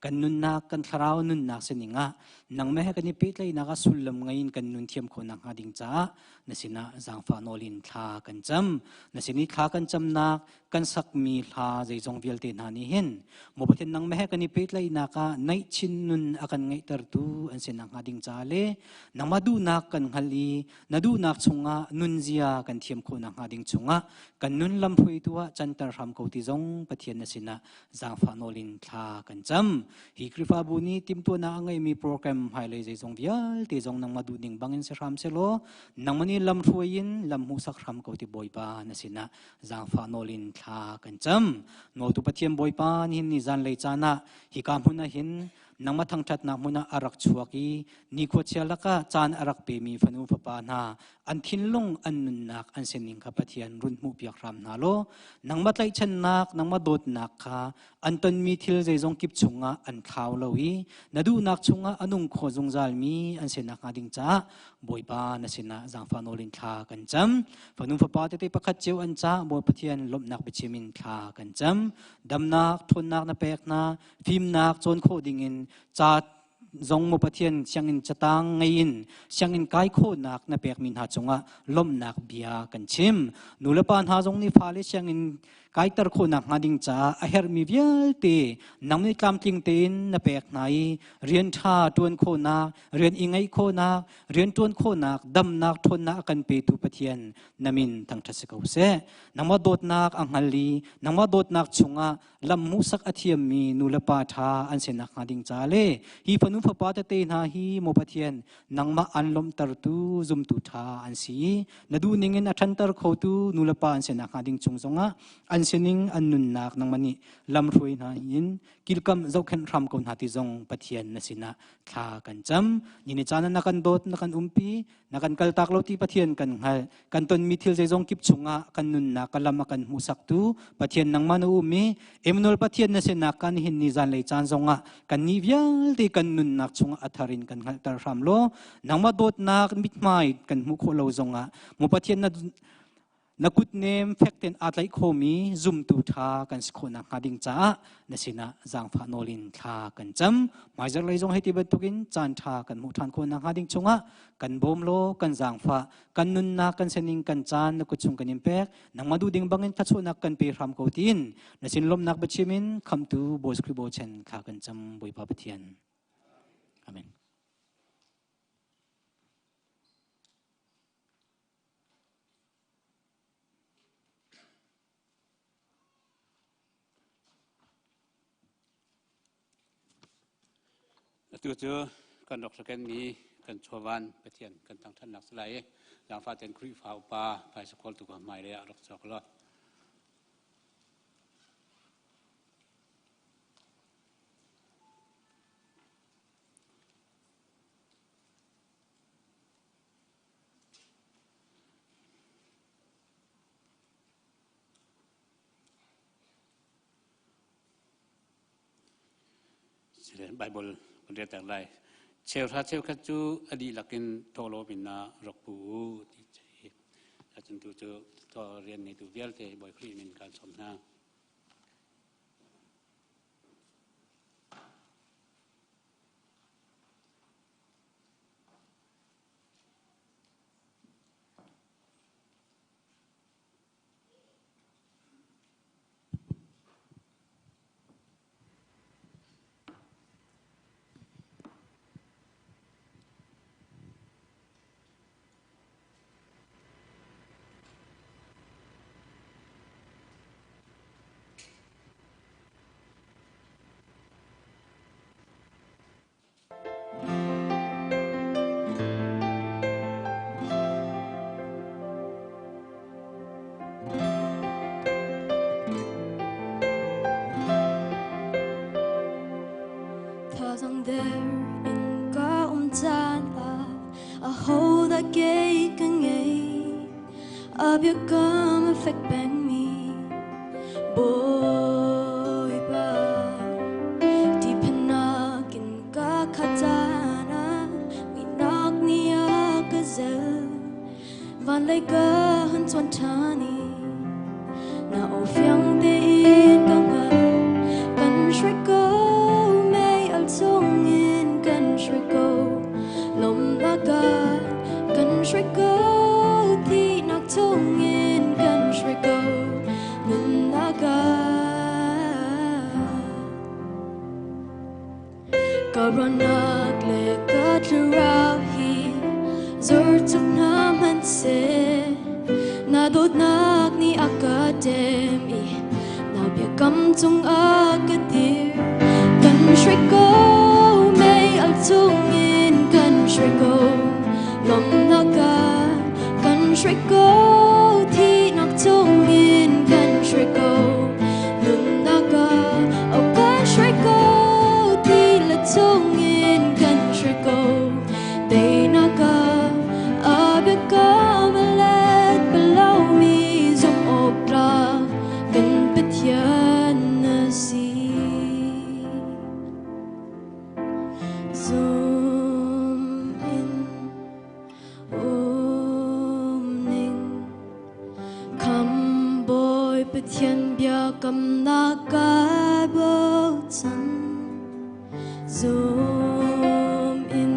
kan nunnak kan thlarau nunnak sining ah nangmah he kan i pehtlaihnak ah sullam ngei in kan nun thiam khawh nakhnga ding caah na sinah zaangfah nawl in thla kan cam. Na sin i thla kan camnak kan sakmi hla zeizong vialte hna nih hin maw Pathian nangmah he kan i pehtlaihnak ah naihchin nun a kan ngeihtertu an si nakhnga ding ca le nangmah duhnak kan hngal i na duhnak chungah nunzia kan thiam khawh nakhnga ding chungah kan nun lamhruaitu ah canter hram ko ti zong Pathian na sinah zaangfah nawl in thla kan cam. Hi Khrihfabu nih timhtuahnak a ngeimi program hmailei zeizong vialte zong nangmah duhning bangin si hram selaw nangmah nih lamhruai in lam hmuhsak hram ko ti Bawipa na sinah zaangfah nawl in thla kan cam. Nawltu Pathian Bawipa nihin ni zanlei caan ah hika hmun ah hin nangmah thangṭhatnak hmun ah a rak chuak i nikhua chia lakah caan a rak pemi fanu fapa hna an thinlung an nunnak an sining kha Pathian run hmuhpiak hram hna law nangmah tlaihchannak nangmah dawtnak kha an tonmi thil zeizong kip chungah an thlau lo i na duhnak chungah a nung kho zungzalmi an si nakhnga ding caah Bawipa na sinah zaangfah nawl in thla kan cam. Fanu fapa tete pakhat cio an ca Bawi Pathian lawmhnak biachim in thla kan cam. Damnak, ṭhawnnak na pek hna, fimnak cawn khawh dingin ca zong maw Pathian sianginn catang ngei in sianginn kai khawhnak na pekmi hna cungah lawmhnak bia kan chim. Nulepa hna zong nih fale sianginn kaiter khawhnak hnga ding caah a herhmi vialte nang nih tlamtling tein na pek hna i rian ṭha ṭuan khawhnak, rian i ngeih khawhnak, rian ṭuan khawhnak, damnak, ṭhawnnak a kan petu Pathian na min thangṭhat si ko seh. Nangmah dawtnak a hngal i nangmah dawtnak chungah lam hmuhsak a thiammi nulepa ṭha an si nakhnga ding ca le hi fanu fapa tete hna hi maw Pathian nangmah an lawmhtertu zumtu ṭha an si. Na duhning in a ṭhanter khotu nulepa an si nakhnga ding chung zongah an sining an nunnak nangmah nih lamhruai hna in kilkamh zohkhenh hram ko hna ti zong Pathian na sinah thla kan cam. Ni ni caan ah na kan dawt, na kan umpi, na kan kaltak lo ti Pathian kan hngalh. Kan tonmi thil zeizong kip chungah kan nunnak ka lam a kan hmuhsaktu Pathian nangmah na um i Emmanuel Pathian na sinak kan hin ni zanlei caan zongah kan nih vialte kan nunnak chungah a thar in kan hngalhter hram law nangmah dawtnak mithmai kan hmuh khawh lo zongah mu Pathian na. Na kutnem fek tein aa tlaih khomi zumtu ṭha kan si khawh nakhnga ding caah na sinah zaangfah nawl in thla kan cam. Hmaizarh lei zong hei ti bantukin caan ṭha kan hmuh ṭhan khawh nakhnga ding chungah kan bawm law kan zaangfah kan nunnak kan sining kan caan na kut chung kan in pek nangmah duh ding bangin thluachuahnak kan pe hram ko tiin na sin lawmhnak biachim in khamtu Bawi Khrih bochan thla kan cam Bawipa Pathian. Amen. Atu cu kan rak mi kan chawvan Pathian kan thangṭhatnak si lai i zaangfah tein Khrihfa upa phaisa khawltu kha hmailei ah rak cawk law. Bible kan rel ter lai. Cheuhra cheukhat cu a dihlak in thawhlawm in na rak pu u ti hi. Cun tu cu rian ngeitu vialte Bawi Khrih min kan sawm hna. Thazang der in ka um caan ah ahodah kei ka ngei a biakam a fek pengmi Bawipa Ṭihphannak in ka khat caan ah muihnak nih a ka zelh. Van lei ka hun cuan ṭhan i na aw fiang tein ka hngalh. Kan hruai ko mei al chungin kan hruai ko lawmhnak ah kan hruai ko thihnak chungin kan hruai ko nunnak ah. Ka ruahnak le ka thlarau hi zortuk hna hmanhseh na dawtnak nih a ka ṭem i na biakam cungah ka dir. Kan hruai ko mei al chungin kan hruai ko lawmhnak ah kan hruai ko thihnak chungin kan hruai ko nunnak ah oh kan hruai ko ti le chungin kan hruai ko teinak ah a biakam a let balomi zumh awk tlak kan Pathian na si. Zum in um ning Kham Bawi Pathian biakamnak kai bochan Zum in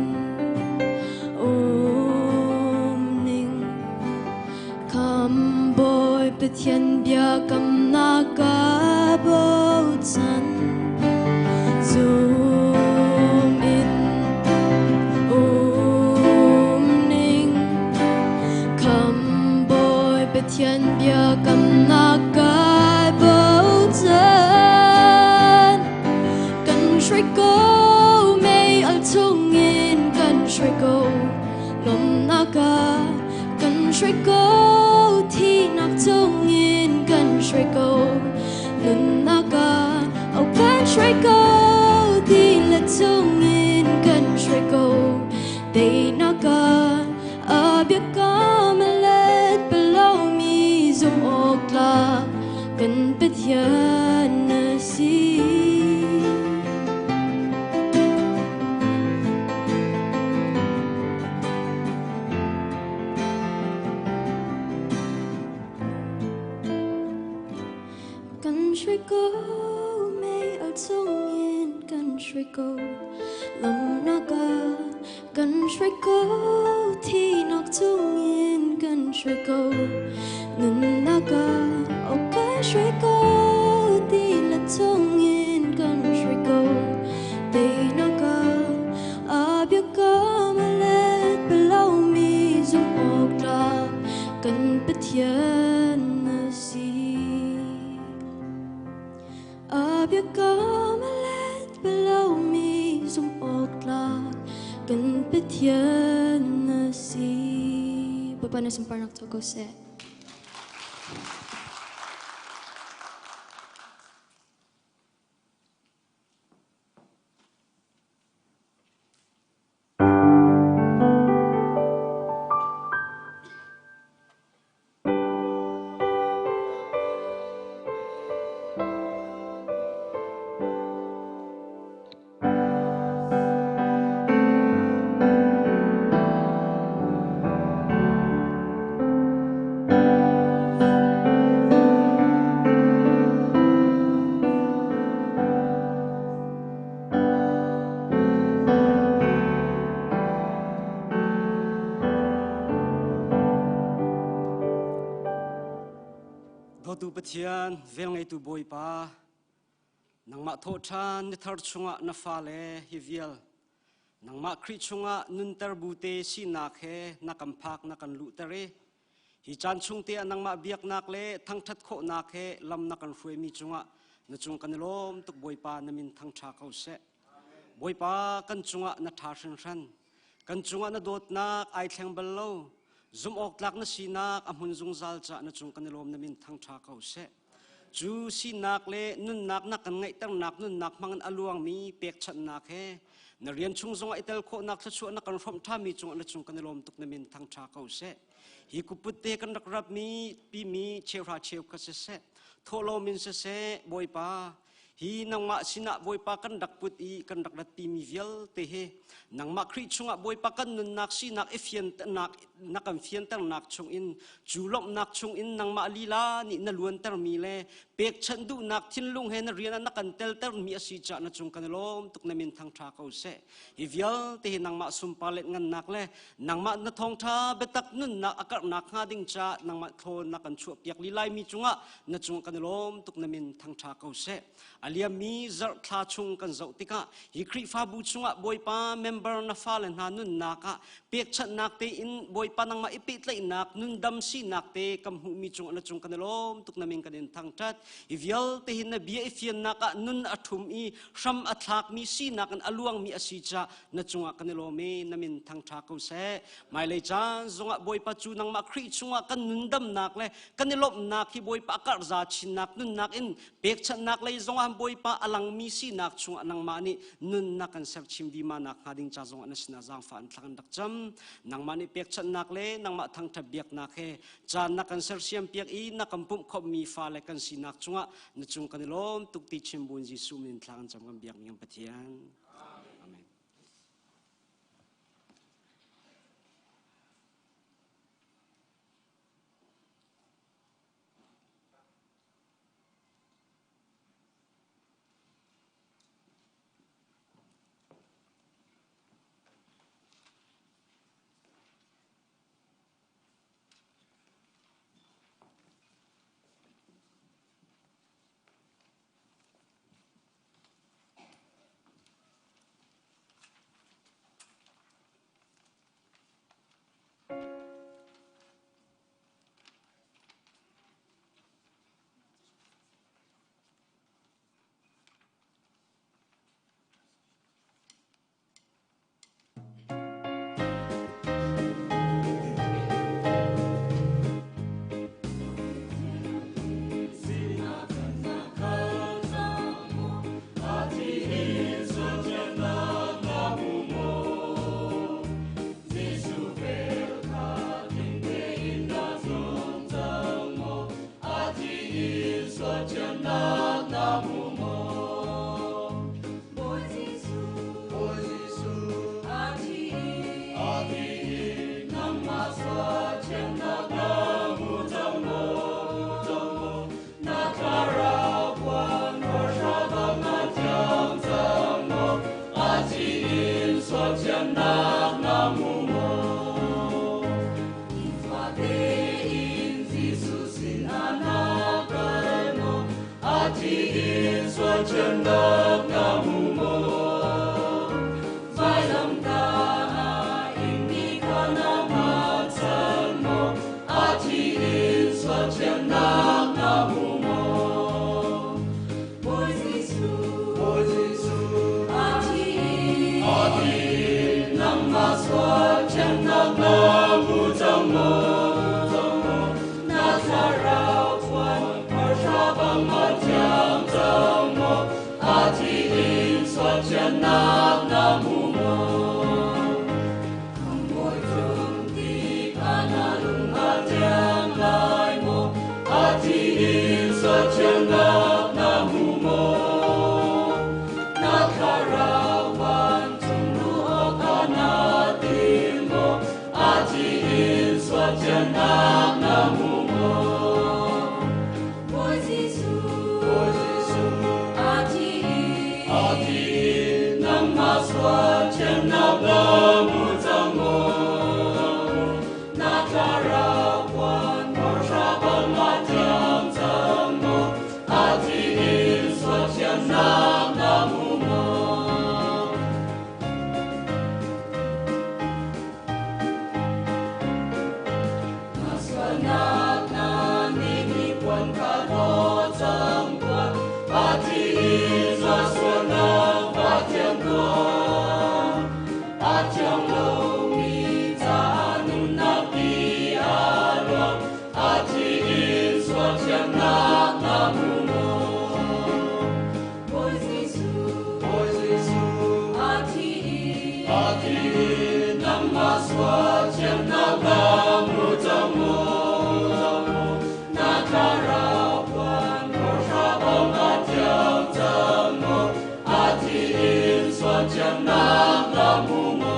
um ning Kham Bawi Pathian biakamnak kai bochan Zum in um ning Kham Bawi Pathian biakamnak kai bochan Kan hruai ko mei al chungin kan hruai ko lawmhnak ah kan hruai ko thihnak chungin kan hruai ko nunnak ah oh kan hruai ko ti le chungin kan hruai ko teinak ah a biakam a let balomi zumh awk tlak kan Pathian na si. ko Lawmhnak ah kan hruai ko Thihnak chungin kan hruai ko Nunnak ah aw kan hruai ko Tilet chungin kan hruai ko Teinak ah a biakam a let bal lomi zumh awk tlak kan Pathian na si. A biakam a let bal lomi zumh awk tlak kan Pathian na si. Bawipa na sunparnak tuah ko seh. Dawtu Pathian, velngeitu Bawipa, nangmah thawhṭhan ni thar chungah na fale hi vial nangmah Khrih chungah nunter bu te sinak he na kan phak na kan luhter i Hi caan chung te ah nangmah biaknak le thangṭhat khawhnak he lam na kan hruaimi cungah na cung kan i lawm tuk Bawipa na min thangṭha ko seh. Bawipa kan cungah na ṭha hringhran. Kan cungah na dawtnak ai thleng bal lo. Zumh awk tlak na sinak a hmun zungzal caah na cung kan i lawm na min thangṭha ko seh. Cu sinak le nunnak na kan ngeihternak nunnak hmangin a luangmi pekchanhnak he na rian chung zongah i tel khawhnak thluachuah na kan hrawmh ṭhami cungah na cung kan i lawm tuk na min thangṭha ko seh. Hi kuput te kan rak rapmi pimi cheuhra cheukhat siseh, thawhlawm in siseh, Bawipa, hi nangmah sinah Bawipa kan rak put i kan rak ratpimi vialte hi nangmah Khrih chungah Bawipa kan nunnak sinak i fianternak na kan fianternak chungin cu lawmhnak chungin nangmah lila nih na luantermi le pekchanh duhnak thinlung he na rian ah na kan teltermi a si caah na cung kan i lawm tuk na min thangṭha ko seh hi vialte hi nangmah sunpar let ngannak le nangmah na thawngṭha biatak nunnak a karhnak hnga ding caah nangmah thlawn na kan chuahpiak lilai mi cungah na cung kan i lawm tuk na min thangṭha ko seh a liammi zarh thla chung kan zoh tikah hi Khrihfabu chungah Bawipa member na fale hna nunnak ah pekchanhnak tein Bawipa nangmah i pehtlaihnak nundam sinak te kan hmuhmi cungah na cung kan i lawm tuk na min kan in thangṭhat hi vialte hi na bia i fiannak ah nun a ṭhum i hram a thlakmi sinak in a luangmi a si caah na cungah kan i lawm i na min thangṭha ko seh hmailei caan zongah Bawipa cu nangmah Khrih chungah kan nundamnak le kan i lawmhnak hi Bawipa a karhza chinnak nunnak in pekchanhnak lei zongah Bawipa a langmi sinak chungah nangmah nih nunnak kan ser chim vima nak hnga ding ca zongah na sinah zaangfah an thla kan rak cam nangmah nih pekchanhnak le nangmah thangṭhat biaknak he caan na kan sersiam piak i na kan pumh khawmmi fale kan sinak cungah na cung kan i lawm tuk ti chim buin Jesuh min thla kan cam kan biakmi kan Pathian Amen. sual thiannak na hmu maw? Nifate in Jesuh sinah na kal maw? A thi in sual thiannak na hmu maw? Vailamtah ah ingmi kha na hngalchan maw? A thi in sual thiannak na hmu maw? Bawi Jesuh, Bawi Jesuh, a thi in, a thi in nangmah sual thiannak na hmu cang maw? Na thlarau puan hmarcha bang a thiang cang maw? A thi in sual thiannak na hmu maw? Khamhbawi tlung tikah na lung a thiang lai maw? A thi in sual thiannak na hmu maw? Na thlarau vancung luh awkah naa tim maw? A thi in sual thiannak na hmu maw? Bawi Jesuh, Bawi Jesuh, a thi in, a thi in nangmah sual thiannak na hmu cang maw? Na thlarau puan hmurhra bang a thiang cang maw? A thi in sual thiannak na hmu maw? Na sualnak na nih hnipuan kha hlaw cang tuah. A thi in za sualnak va thiang tuah. A thiang lomi caah nunnak ti a luang. A thi in sual thiannak na hmu maw? Bawi Jesuh, Bawi Jesuh, a thi in, a thi in nangmah sual thiannak na hmu cang maw? Na thlarau puan hmurhra bang a thiang cang maw? A thi in sual thiannak na hmu maw?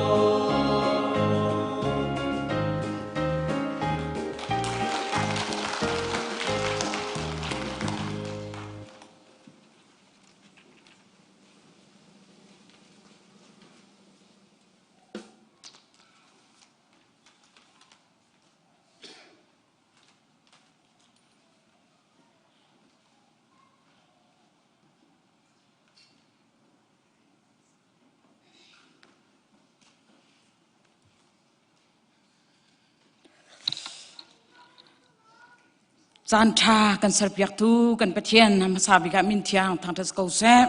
Caan ṭha kan serpiaktu kan Pathian hmasa bik ah min thiang thangṭhat ko seh.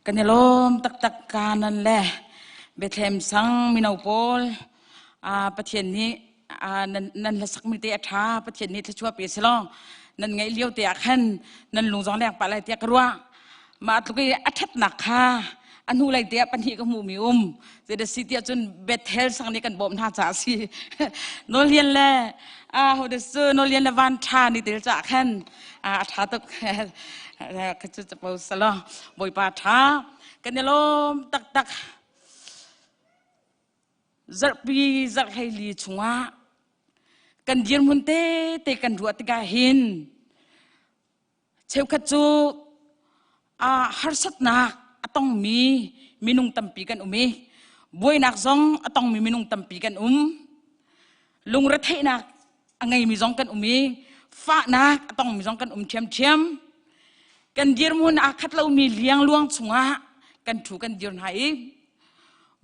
Kan i lawm taktak kanan le Bethlehem sang mino pawl Pathian nih nan hlasakmi te a ṭha Pathian nih thluachuah pe selaw nan ngaih lio te ah khan nan lung zong leng pah lai tiah ka ruah. Mah tluk i a ṭhatnak kha a hnulei te ah pahnih ka hmuhmi um. Zeidah si tiah cun Bethel sang nih kan bawmh hna caah a si. Nawllian le hode cu Nawllian le Van Ṭha ni tel caah khan a ṭha tuk. Ka cu capo selaw Bawipa ṭha. Kan i lawm taktak. Zarhpi zarhhleili chungah kan dirhmun tete kan ruah tikah hin Cheukhat cu harsatnak a tongmi minung tampi kan um i buainak zong a tongmi minung tampi kan um. Lungretheihnak a ngeimi zong kan um i fahnak a tongmi zong kan um ṭhiamṭhiam. Kan dirhmun aa khat lomi liangluang chungah kan ṭhu kan dir hna i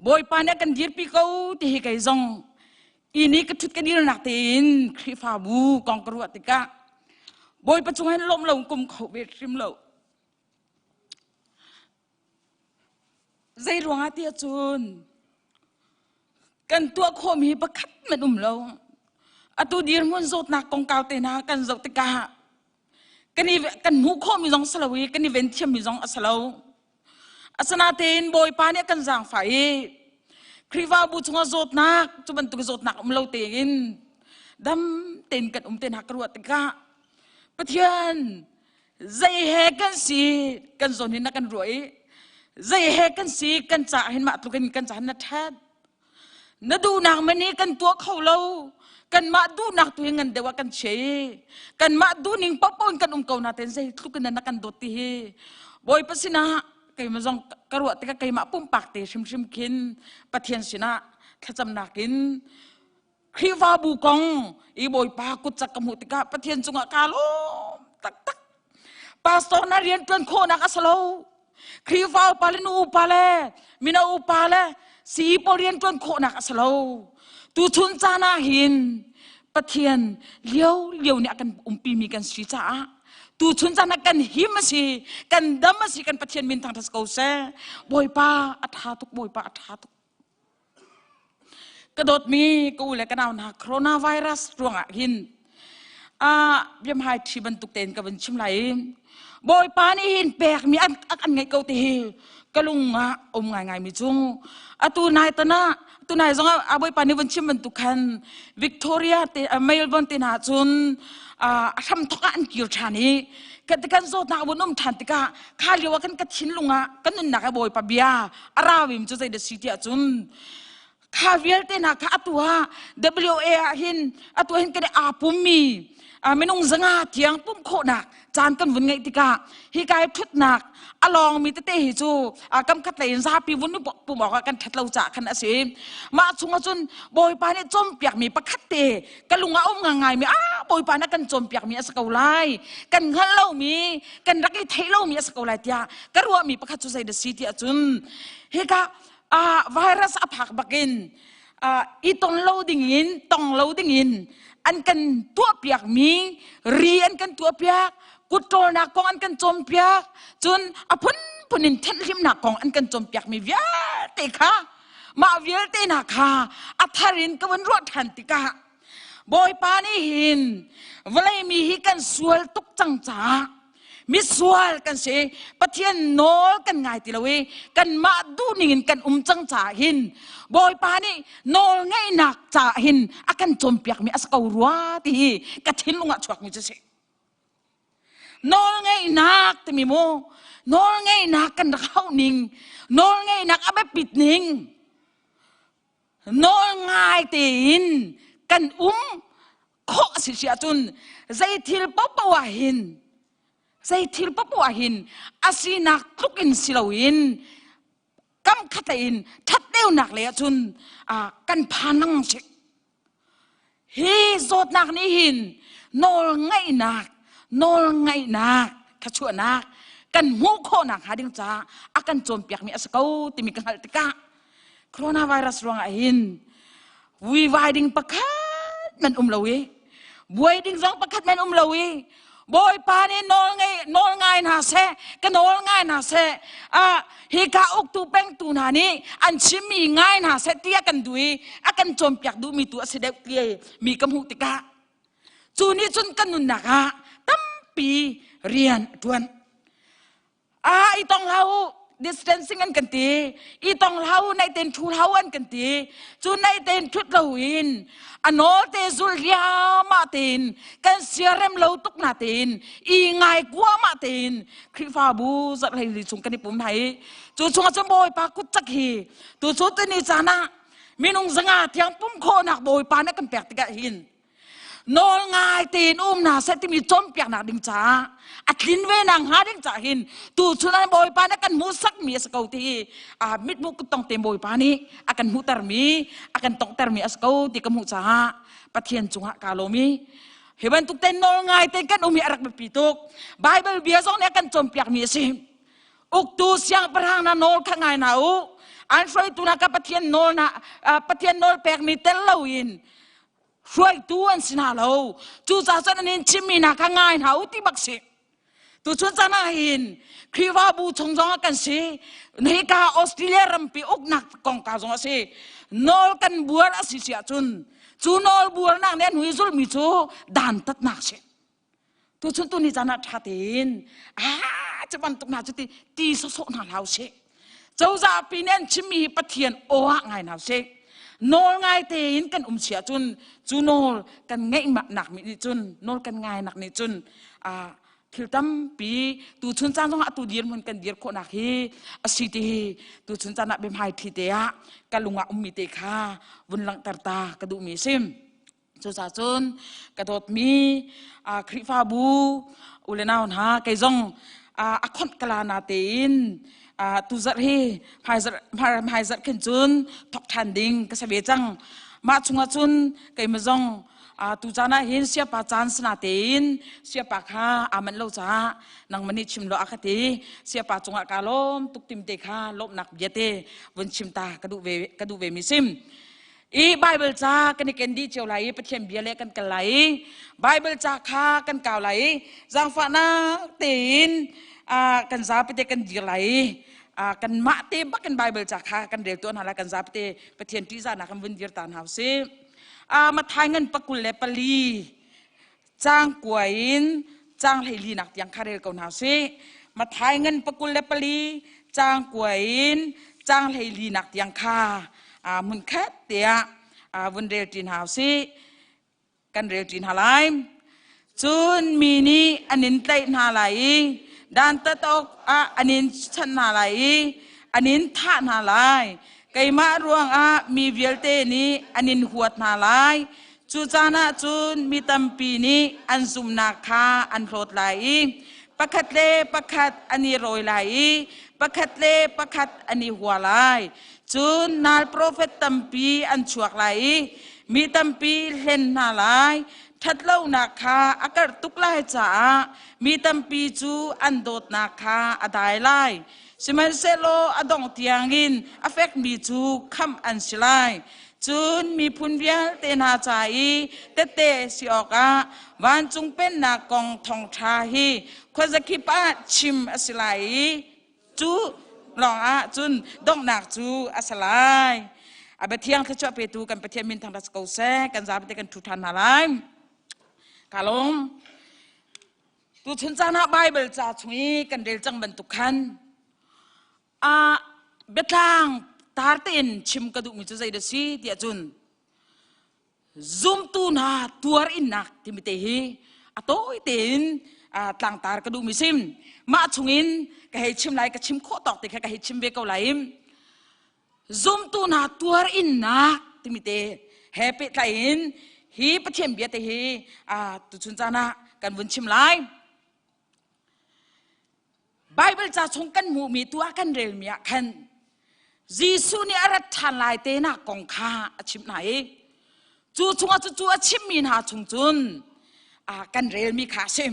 Bawipa nih a kan dirpi ko ti hi kei zong Ini ka ṭhut ka dirnak tein Khrihfabu kong ka ruah tikah Bawipa cung hin lawm lo kum kho ve hrim lo. Zei ruangah tiah cun kan tuah khawhmi hi pakhat hmanh um lo. Atu dirhmun zawtnak kongkau te hna kan zoh tikah kan i kan hmuh khawhmi zong si lo i kan i ven thiammi zong a si lo. Asinain Bawipa nih a kan zaangfah i Khrihfabu chungah zawtnak cu bantuk zawtnak um lo tein dam tein kan um te hna ka ruah tikah Pathian zei he kan si kan zawn hin na kan ruah i zei he kan si kan caah hin mah tluk in kan caah na ṭhat na duhnak man hi kan tuah kho lo kanmah duhnak tu hi ngan deuh ah kan chia i kanmah duhning paohpaoh in kan um ko na ten zei tluk in na kan dawt ti hi Bawipa sinah Keimah zong ka ruah tikah keimah pumpak te hrimhrim khin Pathian sinah thlacamnak in Khrihfabu kong i Bawipa kutcak ka hmuh tikah Pathian cungah kaa lawm taktak. Pastor na rian ṭuan khawhnak a si lo. Khrihfa upa le nu upa le mino upa le sii pawl rian ṭuan khawhnak a si lo. Tuchun caan ah hin Pathian lio lio nih a kan umpimi kan si caah tuchun caan ah kan him a si, kan dam a si, kan Pathian min thangṭhat ko seh. Bawipa a ṭha tuk, Bawipa a ṭha tuk. Ka dawtmi ka u le ka nau hna coronavirus ruangah hin biamhai ṭhi bantuk tein ka vun chim lai i Bawipa nih hin pekmi an an ngeih ko ti hi ka lung ah um ngaingai mi cu atu nai tan ah tu nai zong ah Bawipa nih vun chim bantuk khan Victoria te Melbourne te hna cun a hram thok ah an kir ṭhan i kan zawtnak vun um ṭhan tikah kha lio ah khan ka thinlung ah ka nunnak ah Bawipa bia a rawim cu zei da si tiah cun kha vialte hna kha atu ah WA ah hin atu hin kan aa pummi minung zanga tiang pum khawhnak caan kan vun ngeih tikah hi kai thutnak a lawngmi tete hi cu kam khat lei in zapi vun pum awk ah kan that lo ca khan a si mah chungah cun bawipa nih cawnpiakmi pakhat te ka lung ah um ngangai mi ah bawipa nih kan cawnpiakmi a si ko lai kan hngalh lomi kan rak i theih lomi a si ko lai tiah ka ruahmi pakhat cu zei da si tiah cun hika virus a phak bakin i ton lo ding in tong lo ding in an kan tuahpiak mi ri an kan tuahpiak kut ṭawlnak kong an kan cawnpiak cun a phunphun in thenhlimnak kong an kan cawnpiak mi vialte kha mah vialte hna kha a thar in ka vun ruah ṭhan tikah Bawipa nih hin vawlei mi hi kan sual tuk cang caah misual kan si Pathian nawl kan ngai ti lo i kanmah duhning in kan um cang caah hin Bawipa nih nawl ngeihnak caah hin a kan cawnpiakmi a si ko rua ti hi ka thinlung ah chuakmi cu si. Nawl ngeihnak timi mu nawl ngeihnak kan rak hauh ning nawl ngeihnak a biapit ning nawl ngai tein kan um khawh a si si ahcun zei thil paohpaoh ah hin zei thil paohpaoh ah hin a sinak tluk in si loin kam khat in ṭhat deuhnak lei ahcun kan phan lengmang si. Hi zawtnak nih hin nawl ngaihnak nawl ngaihnak thlachuahnak kan hmuh khawhnak hnga ding caah a kan cawnpiakmi a si ko timi ka hngalh tikah coronavirus ruangah hin vuivai ding pakhat man um lo i buai ding zong pakhat man um lo i Bawipa nih nawl ngei nawl ngai hna seh ka nawl ngai hna seh ah hika uktu pengtu hna nih an chimmi ngai hna seh tiah kan duh i a kan cawnpiak duhmi tu a si deuh ti mi ka hmuh tikah cu nih cun kan nunnak ah tampi rian a ṭuan. Ah, i tong hlah u. Distancing an kan ti. I tong hlah u, naih tein ṭhu hlah u an kan ti. Cu naih tein ṭhut lo in a nawl te zul riahmah tein kan siarem lo tuk na tein i ngai kuahmah tein Khrihfabu zarh li chung kan i pum hna i cu chungah cun Bawipa kut cak hi tu cu tuni caan ah minung zanga tiang pum khawhnak Bawipa nih kan pek tikah hin nawl ngai tein um hna seh timi cawnpiaknak ding caah a tlin ve nak hnga ding caah hin tu chun an bawipa nih kan hmuhsak mi a si ko ti a mithmuh kuttong te bawipa nih a kan hmuhter mi a kan tonghter mi a si ko ti ka hmuh caah Pathian cungah kaa lawm i hi bantuk te nawl ngai te kan um hi a rak biapi tuk Bible bia zong nih a kan cawnpiak mi a si uktu siangpahrang na nawl kha ngai na u an hruaitu na ka Pathian nawl na Pathian nawl pek mi tel lo in hruaitu an si hna lo cucaah cun an in chimmi hna kha ngai hna u ti bak si tuchun caan ah hin Khrihfabu chung zong ah kan si hika Australia rampi uknak kongkau zong a si nawl kan buar a si si ahcun cu nawl buarnak nih an hui zulmi cu dantatnak si tuchun tu ni caan ah ṭha tein ah cu bantuk hna cu ti ti sawsawh hna hlah usih cozah pi nih an chimmi hi Pathian aw ah ngai hna usih nawl ngai tein kan um si ahcun cu nawl kan ngeih nak nih cun nawl kan ngai nak nih cun thil tampi tuchun caan zongah atu dirhmun kan dir khawhnak hi a si ti hi tuchun caan ah biahmai thi te ah ka lung ah ummi te kha vun langhter ta ka duhmi a si. Cucaah cun ka dawtmi Khrihfabu u le nau hna kei zong a khonh kala na tein Tu zarh hi hmai zarh khin cun thok ṭhan ding ka si ve cang. Mah chungah cun keimah zong tu caan ah hin siapa caan sana tein siapa kha aa manh lo caah nangmah nih chim lo a ka ti. Siapa cungah kaa lawm tuk tim te kha lawmhnak bia te vun chim ta ka duh ve ka duh ve mi sim. I Bible ca kan i ken dih cio lai i Pathian bia le kan kal lai i Bible ca kha kan kau lai i zaangfahnak tein kan zapi te kan dir lai i kan mah te bak in Bible ca kha kan rel tuah hna lai kan zapi te Pathian ṭihzahnak kan vun dir ta hna usih. Mathai ngan pakul le pali caang kua in caang 14 nak tiang kha rel ko hna usih. Mathai ngan pakul le pali caang kua in caang 14 nak tiang kha hmun khat tiah vun rel ṭi hna usih. Kan rel ṭi hna lai. Cun mi nih an in tlaih hna lai i dantat awk ah an in chanh hna lai i an in thah hna lai. Keimah ruangah mi vialte nih an in huat hna lai. Cu caan ah cun mi tampi nih an zumhnak kha an hlawt lai i pakhat le pakhat an i rawi lai i pakhat le pakhat an i hua lai. Cun nal profet tampi an chuak lai i mi tampi hlen hna lai. Ṭhatlonak kha a karh tuk lai caah mi tampi cu an dawtnak kha a dai lai. Sihmanhsehlaw a dongh tiangin a fekmi cu khamh an si lai. Cun miphun vialte hna ca i tette si awkah vancung pennak kong thawngṭha hi khuazakip ah chim a si lai i cu lawngah cun donghnak cu a si lai. A biathiang thluachuah petu kan Pathian min thangṭhat ko seh. Kan zapi kan ṭhu ṭhan hna lai. Ka lawm. Tuchun caan ah Baibal ca chung i kan rel cang bantuk khan a biatlang tar tein chim ka duhmi cu zei dah si tiah cun zumtu hna tuar innak timi te hi a tawi tein tlangtar ka duhmi sim mah chungin ka hei chim lai ka chim khawh tawk te kha ka hei chim ve ko lai zumtu hna tuar innak timi te he pehtlai in hi Pathian bia te hi tuchun caan ah kan vun chim lai. Bible ca chung kan hmuhmi tu ah kan relmi ah khan Jesuh nih a rat ṭhan lai te nak kong kha a chimh hna i cu chungah cucu a chimmi hna chung cun kan relmi kha a si.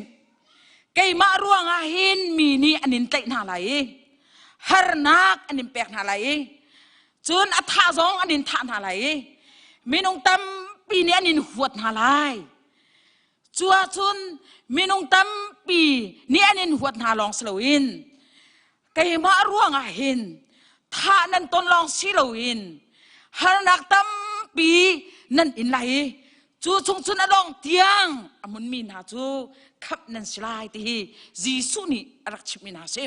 Keimah ruangah hin mi nih an in tlaih hna lai i harnak an in pek hna lai i cun a thah zong an in thah hna lai i minung tampi nih an in huat hna lai. Cu ahcun minung tampi nih an in huat hna lawng si loin keimah ruangah hin thah nan ton lawng si loin harnak tampi nan in lai i cu chung cun a dong tiang a hmunmi hna cu khamh nan si lai ti hi Jesuh nih a rak chimhmi hna a si.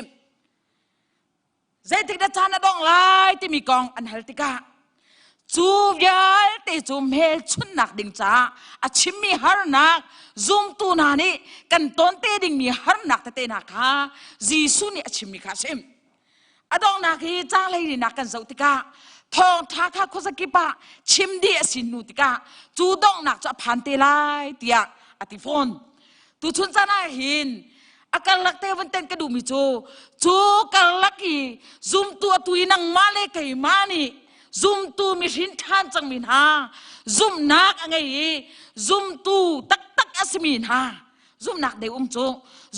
Zeitik dah caan a dongh lai timi kong an hal tikah cu vialte cu hmelchunhnak ding caah a chimmi harnak zumtu hna nih kan tawn te dingmi harnak tete hna kha Jesuh nih a chimmi kha a chim. A donghnak hi caang hleilinak kan zoh tikah thawngṭha kha khuazakip ah chim dih a si hnu tikah cu donghnak cu a phan te lai tiah a ti fawn. Tuchun caan ah hin a karlak te van ten ka duhmi cu cu karlak i zumtu atu i nangmah le keimah nih zumtu mihrin ṭhan cangmi hna zumhnak a ngei i zumtu taktak a simi hna zumhnak deu um cu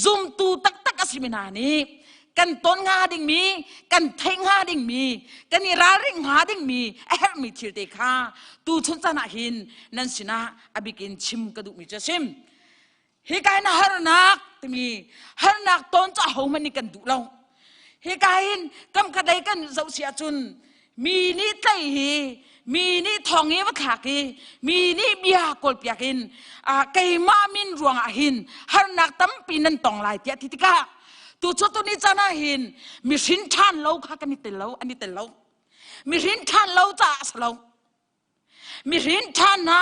zumtu taktak a simi hna nih kan ton hnga dingmi kan theih hnga dingmi kan i ralring hnga dingmi a herhmi thil te kha tu chun caan ah hin nan sinah a bikin chim ka duhmi cu a sim Hika hin harnak timi harnak tawn cu ahohmanh nih kan duh lo. Hika hin kam khat lei kan zoh si ahcun mi nih tlai hi mi nih thong i va thlak i mi nih bia kawlpiak in keimah min ruangah hin harnak tampi nan tong lai tiah ti tikah tu cu tu ni caan ah hin mi hrin ṭhan lo kha kan i tel lo an i tel lo mi hrin ṭhan lo caah a si lo Mihrin ṭha hna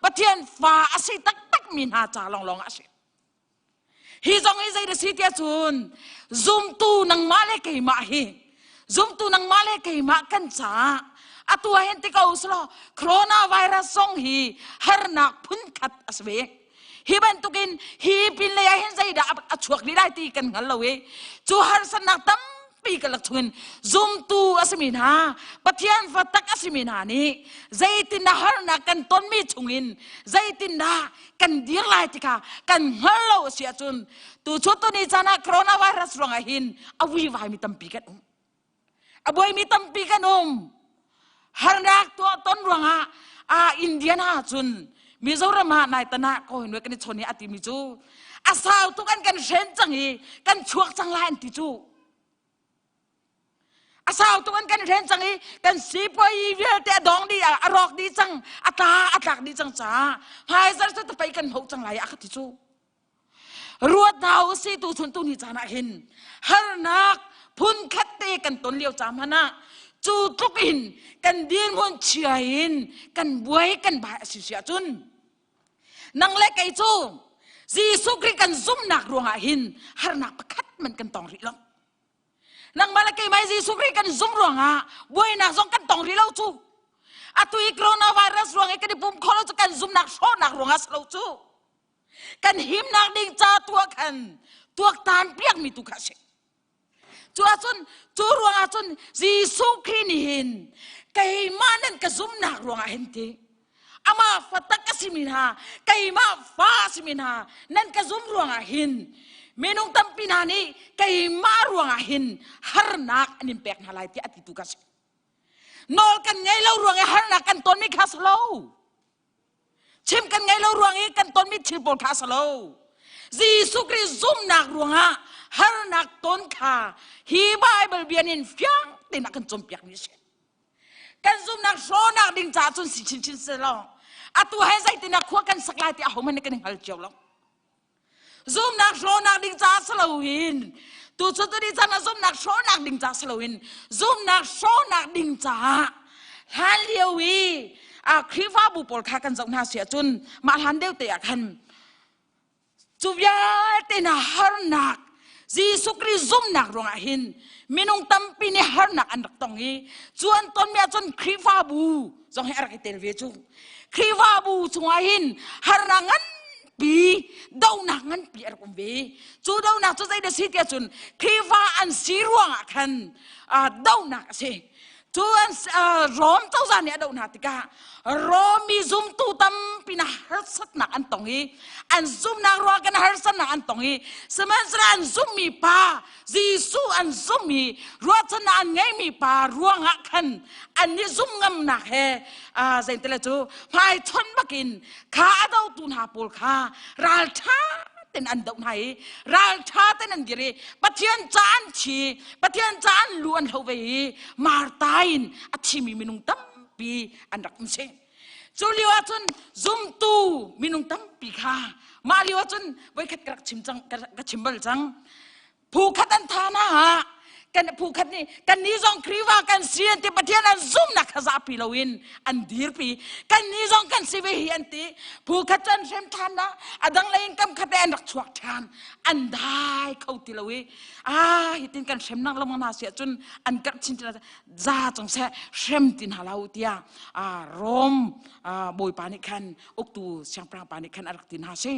Pathian fa a si taktakmi hna ca lawnglawng ah a si. Hi zong hi zei da si tiah cun zumtu nangmah le keimah hi zumtu nangmah le keimah kan caah atu ah hin ti ko selaw coronavirus zong hi harnak phunkhat a si ve. Hi bantukin hi pin lei ah hin zeidah a chuak rih lai ti kan hngal lo i cu harsatnak tampi. tampi ka lak chungin zumtu a simi hna Pathian fa tak a simi hna nih zeitindah harnak kan tonmi chungin zeitindah kan dir lai ti kha kan hngal lo a si ahcun tu chu tuni caan ah coronavirus ruangah hin a vuivai mi tampi kan um. A buaimi tampi kan um. Harnak tuah ton ruangah ah Indiana cun Mizoram ah nai tan ah ko hin kan i chawn i a timi cu a sau tuk an kan hren cang i kan chuak cang lai an ti cu. A sau tuk an kan hren cang i kan sipuai vialte a dong dih a rawk dih cang a tla a tlak dih cang caah hmaizar cu tapei kan hmuh cang lai a ka ti cu. Ruat hna u si tu chun tu ni caan ah hin harnak phun khat te kan ton lio ca hmanh ah cu tluk in kan dirhmun chia in kan buai kan bai a si si ahcun nang le kei cu Jesuh Khrih kan zumhnak ruangah hin harnak pakhat man kan tong rih lo. Nangmah le keimah Jesuh Khrih kan zumh ruangah buainak zong kan tong rih lo cu. Atu i coronavirus ruang i kan i pum kho lo cu kan zumhnak hrawhnak ruangah si lo cu. Kan himnak ding ca tuah khan tuaktan piakmi tu kha a si. Cu ahcun cu ruangah cun Jesuh Khrih nih hin keimah nan ka zumhnak ruangah hin ti amah fa tak a simi hna keimah fa a simi hna nan ka zum ruangah hin minung tampi hna nih keimah ruangah hin harnak an in pek hna lai tiah a ti tu kha si. Nawl kan ngei lo ruang i harnak kan tonmi kha si lo. Chim kan ngei lo ruang i kan tonmi thil pawl kha a si lo. Jesuh Khrih zumhnak ruangah harnak ton kha hi Bible bia nih fiang tein a kan cawnpiakmi a si. Kan zumhnak hrawhnak ding caah cun si chinchin si lo. Atu he zeitin ah khua kan sak lai ti ahohmanh nih kan i hngal cio lo. Zumhnak hrawhnak ding caah si loin tu cu tuni chan ah zumhnak hrawhnak ding caah si loin zumhnak hrawhnak ding caah hlan lio i a Khrihfabu pawl kha kan zoh hna si ahcun mah hlan deuh te ah khan cu vialte na harnak Jesuh Khrih zumhnak ruangah hin minung tampi nih harnak an rak tong i cu an tonmi ahcun Khrihfabu zong hi a rak i tel ve cu. Khrihfabu chungah hin harnak nganpi dohnak nganpi a rak um ve. Cu dohnak cu zeidah si tiah cun Khrihfa an si ruangah khan dohnak a si. Cu an Rom cozah nih a doh hna tikah Rom mi zumtu tampi na harsatnak an tong i an zumnak ruang kan harsatnak an tong i sihmanhsehlaw an zummi pa Jesuh an zumh i ruahchannak an ngeimi pa ruangah khan an i zumh ngamnak he zeintile cu hmaichon bakin kha a dotu hna pawl kha ralṭha ten an doh hna i ralṭha ten an dir i Pathian ca an thi Pathian ca an lu an hlo ve i Martha in a thimi minung tampi an rak um si. Cu lio ahcun zumtu minung tampi kha mah lio ahcun voikhat ka rak chim cang ka chim bal cang. Phu khat an tha na ah kan phu khat nih kan nih zong Khrihfa kan si an ti Pathian an zumnak kha zapi loin an dirpi kan nih zong kan si ve hi an ti phu khat cu an hrem ṭhan na a dang lei in kam khat le an rak chuak ṭhan an dai kho ti lo i ah hitin kan hremnak lengmang hna si ahcun an karh chin chin za cung seh hrem ti hna lo tiah Rom bawipa nih khan uktu siangpahrang pa nih khan a rak ti hna si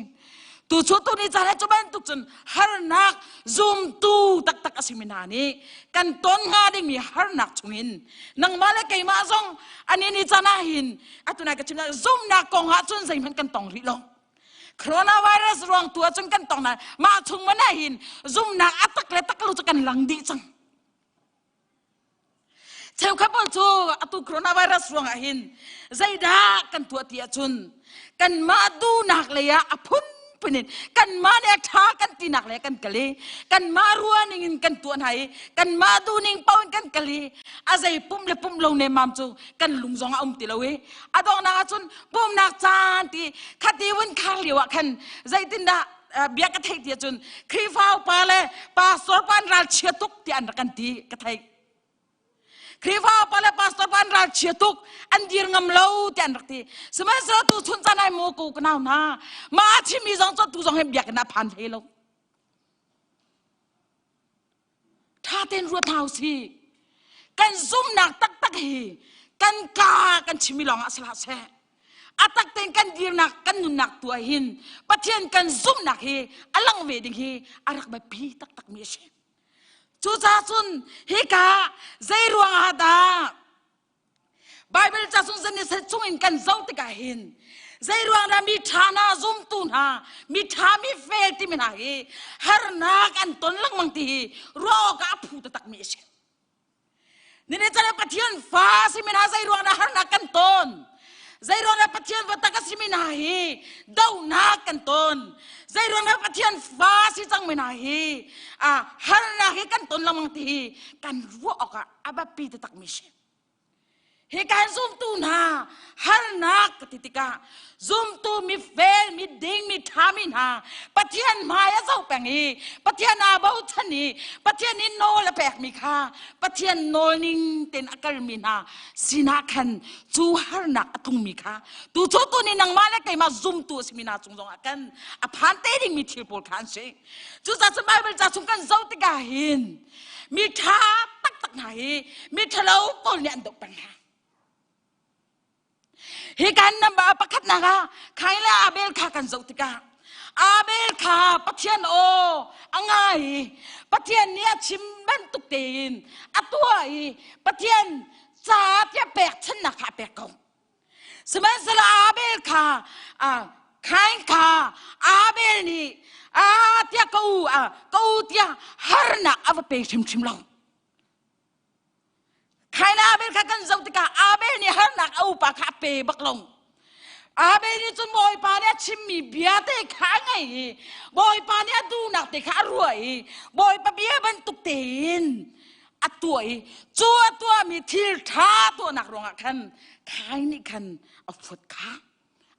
tu cu tu ni caan cu bantuk cun harnak zumtu taktak a simi hna nih kan ton hnga dingmi harnak chungin nangmah le keimah zong ani ni caan ah hin atu nai ka chim zumnak kong ah cun zeihmanh kan tong rih lo coronavirus ruang tu ah cun kan tong na mah chung man ah hin zumnak a tak le tak lo cu kan lang dih cang Cheukhat pawl cu atu coronavirus ruangah hin zeidah kan tuah ti ahcun kanmah duhnak lei ah a phunphun in kanmah nih a ṭha kan tinak lei kan kal i kanmah ruahning in kan tuah hna i kanmah duhning paoh in kan kal i a zei pumh le pumh lo nemmam cu kan lung zong a um ti lo i a donghnak ahcun pumhnak caan ti khati vun khar lio ah khan zeitindah bia ka theih ti ahcun Khrihfa upa le pastor pa an ralchia tuk tiah an rak kan ti ka theih. Khrihfa upa le pastor pa an ralchia tuk an dir ngam lo tiah an rak ti. Sihmanhsehlaw tu chun caan ai mu ku ka nau hna mah a chimmi zong cu tu zong he biakinn ah phan hlei lo. Ṭha tein ruat hna usih. Kan zumnak taktak hi kan ka kan chimmi lawngah si hlah seh. A tak tein kan dirnak kan nunnak tu ah hin Pathian kan zumhnak hi a lang ve ding hi a rak biapi taktakmi a si. Cucaah cun hika zei ruangah dah Bible ca chung Genesis chungin kan zoh tikah hin zei ruang dah mi ṭha hna zumtu hna mi ṭha mi fel timi hna hi harnak an ton lengmang ti hi ruah awkah a phu taktakmi a si. Nini chan Pathian fa a simi hna zei ruang dah harnak kan ton? Zei ruang dah Pathian va tak a simi hna hi dohnak kan ton? Zei ruang dah Pathian fa a si cangmi hna hi harnak hi kan ton lengmang ti hi kan ruah awkah a biapi taktakmi si. Hi kan zumtu hna harnak ka ti tikah zumtu mi fel mi ding mi ṭha mi hna Pathian hmai a zoh peng i Pathian aa bochan i Pathian nih nawl a pekmi kha Pathian nawl ning tein a kalmi hna sinah khan cu harnak a tlungmi kha tu cu tu nih nangmah le keimah zumtu a simi hna cung zongah kan a phan te dingmi thil pawl kha an si. Cucaah cun Baibal ca chung kan zoh tikah hin mi ṭha taktak hna hi mi ṭhalo pawl nih an doh peng hna. Hi kan number pakhatnak ah Kain le Abel kha kan zoh tikah Abel kha Pathian aw a ngai i Pathian nih a chim bantuk tein a tuah i Pathian ca tiah pekchanhnak kha a pek ko. Sihmanhsehlaw Abel kha Kain kha Abel nih a tiah ka u ka u tiah harnak a va pe hrimhrim lo. Kain Abel kha kan zoh tikah Abel nih harnak a upa kha a pe bak lo. Abel nih cun Bawipa nih a chimmi bia te kha a ngei i Bawipa nih a duhnak te kha a ruah i Bawipa bia bantuk tein a tuah i cu a tuahmi thil ṭha tuahnak ruangah khan Kain nih khan a fuat kha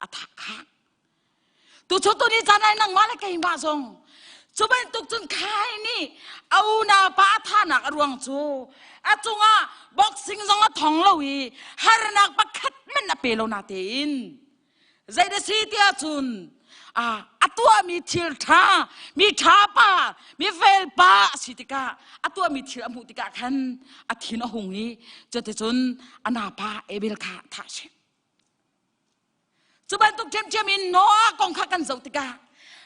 a thah kha tu cu tu ni caan ai nangmah le keimah zong cu bantuk cun Kain nih a unau pa a thahnak a ruang cu a cungah boxing zong a thong lo i harnak pakhat hmanh a pe lo na tein Zei na si tiah cun a tuahmi thil ṭha, mi ṭha pa, mi fel pa a si tikah a tuahmi thil a hmuh tikah khan a thin a hung i cuticun a napa Abel kha thah a si. Cu bantuk ṭhiamṭhiam in Noah kong kha kan zoh tikah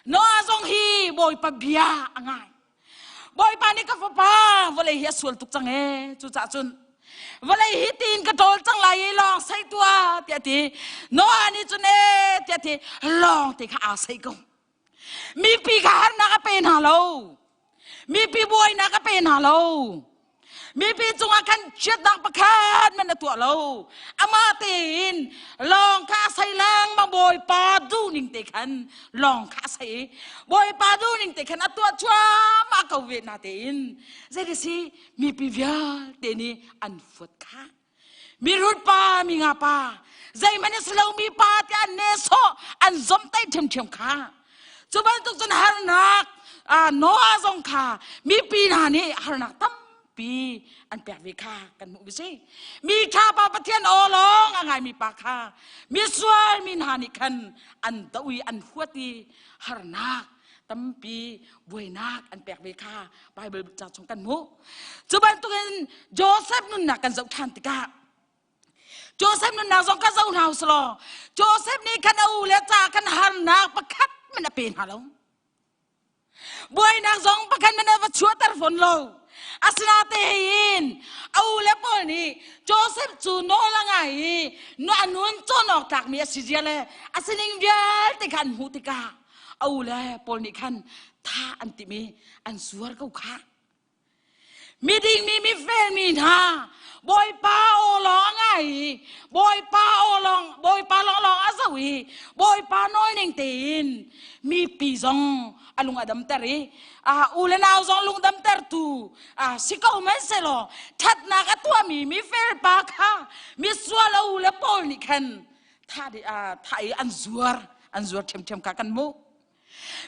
Noah zong hi Bawipa bia a ngai. Bawipa nih ka fapa vawlei hi a sual tuk cang ee cucaah cun vawlei hi tiin ka ṭawl cang lai i lawng sei tuah tiah ti Noah nih cun ee tiah ti lawng te kha aa sei ko mipi kha harnak a pe hna lo mipi buainak a pe hna lo Mipi cungah khan chiatnak pakhat man a tuah lo. Amah tein lawng kha a sei lengmang Bawipa duhning te khan lawng kha a sei i Bawipa duhning te khan a tuah cuahmah ko ve na tein zeiti mipi vialte nih an fuat kha. Mirut pa, mi nga pa, zeihmanh a si lomi pa tiah an nehsawh, an zomhtaih ṭhiamṭhiam kha. Cu bantuk cun harnak Noah zong kha mipi hna nih harnak tampi an pek ve kha kan hmuh si. Mi ṭha pa Pathian aw lawng a ngaimi pa kha misual mi hna nih khan an doh i an huat i harnak tampi buainak an pek ve kha Bible ca chung kan hmuh. Cu bantukin Joseph nunnak kan zoh ṭhan tikah Joseph nunnak zong ka zoh hna usulaw Joseph nih khan a u le ca khan harnak pakhat man a pe hna lo. Buainak zong pakhat man a va chuahter fawn lo. Asinain a u le pawl nih Joseph cu nawl a ngai i a nun cawn awk tlakmi a si zia le a sining vialte kha an hmuh tikah a u le pawl nih khan tha an timh i an zuar ko kha. Miding mi mifel mi hna Bawipa aw lawng a ngai i Bawipa aw lawng Bawipa lawnglawng a zoh i Bawipa nawl ning tein mipi zong a lung a damter i u le nau zong lung damtertu si ko hmanhsehlaw ṭhatnak a tuahmi mifel pa kha misual a u le pawl nih khan thah i an zuar an zuar ṭhiamṭhiam kha kan hmuh.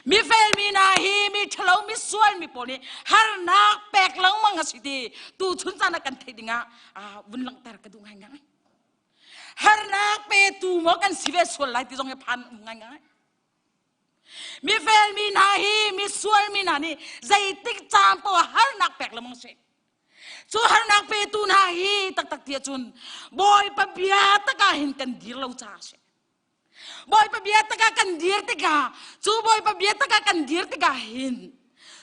Mifel mi hna hi mi ṭhalo mi sual mi pawl nih harnak pek lengmang a si ti tu chun caan ah kan theih dingah vun langhter ka duh ngaingai. Harnak petu maw kan si ve sual lai ti zong hi phan um ngaingai. Mifel mi hna hi mi sual mi hna nih zeitik caan paoh harnak pek lengmang si. Cu harnak petu hna hi taktak ti ahcun Bawipa bia tak ah hin kan dir lo caah a si. Bawipa bia takah kan dir tikah cu Bawipa bia takah kan dir tikah hin.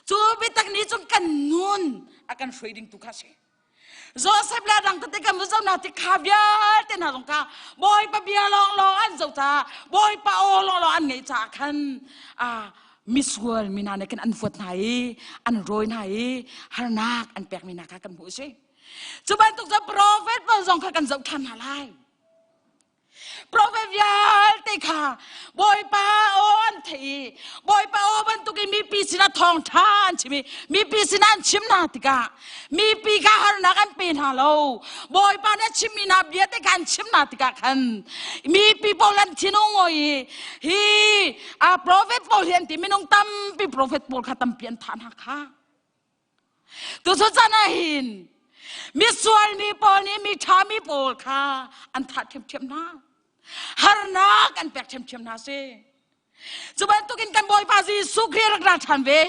Cu biatak nih cun kan nun a kan hruai ding tu kha si. Joseph le dang tete kan zoh na ti kha vialte hna zong kha Bawipa bia lawnglawng an zoh caah Bawipa aw lawnglawng an ngeih caah khan misual mi hna nih khan an fuat hna i an rawi hna i harnak an pekmi hna kha kan hmuh a si. Cu bantuk cu profet pawl zong kha kan zoh ṭhan hna lai. Profet vialte kha Bawipa aw an theih i Bawipa aw bantukin mipi sinah thawngṭha an chim i mipi sinah an chim hna tikah mipi kha harnak an pe hna lo. Bawipa nih a chimmi hna bia te kha an chim hna tikah khan mipi pawl an thinung oi i hi a profet pawl hi an ti minung tampi profet pawl kha tampi an thah hna kha. Tuchun chan ah hin misual mi pawl nih mi ṭha mi pawl kha an thah ṭhiamṭhiam hna. Harnak an pek ṭhiamṭhiam hna si. Cu bantukin kan Bawipa Jesuh Khrih rak ra ṭhan ve.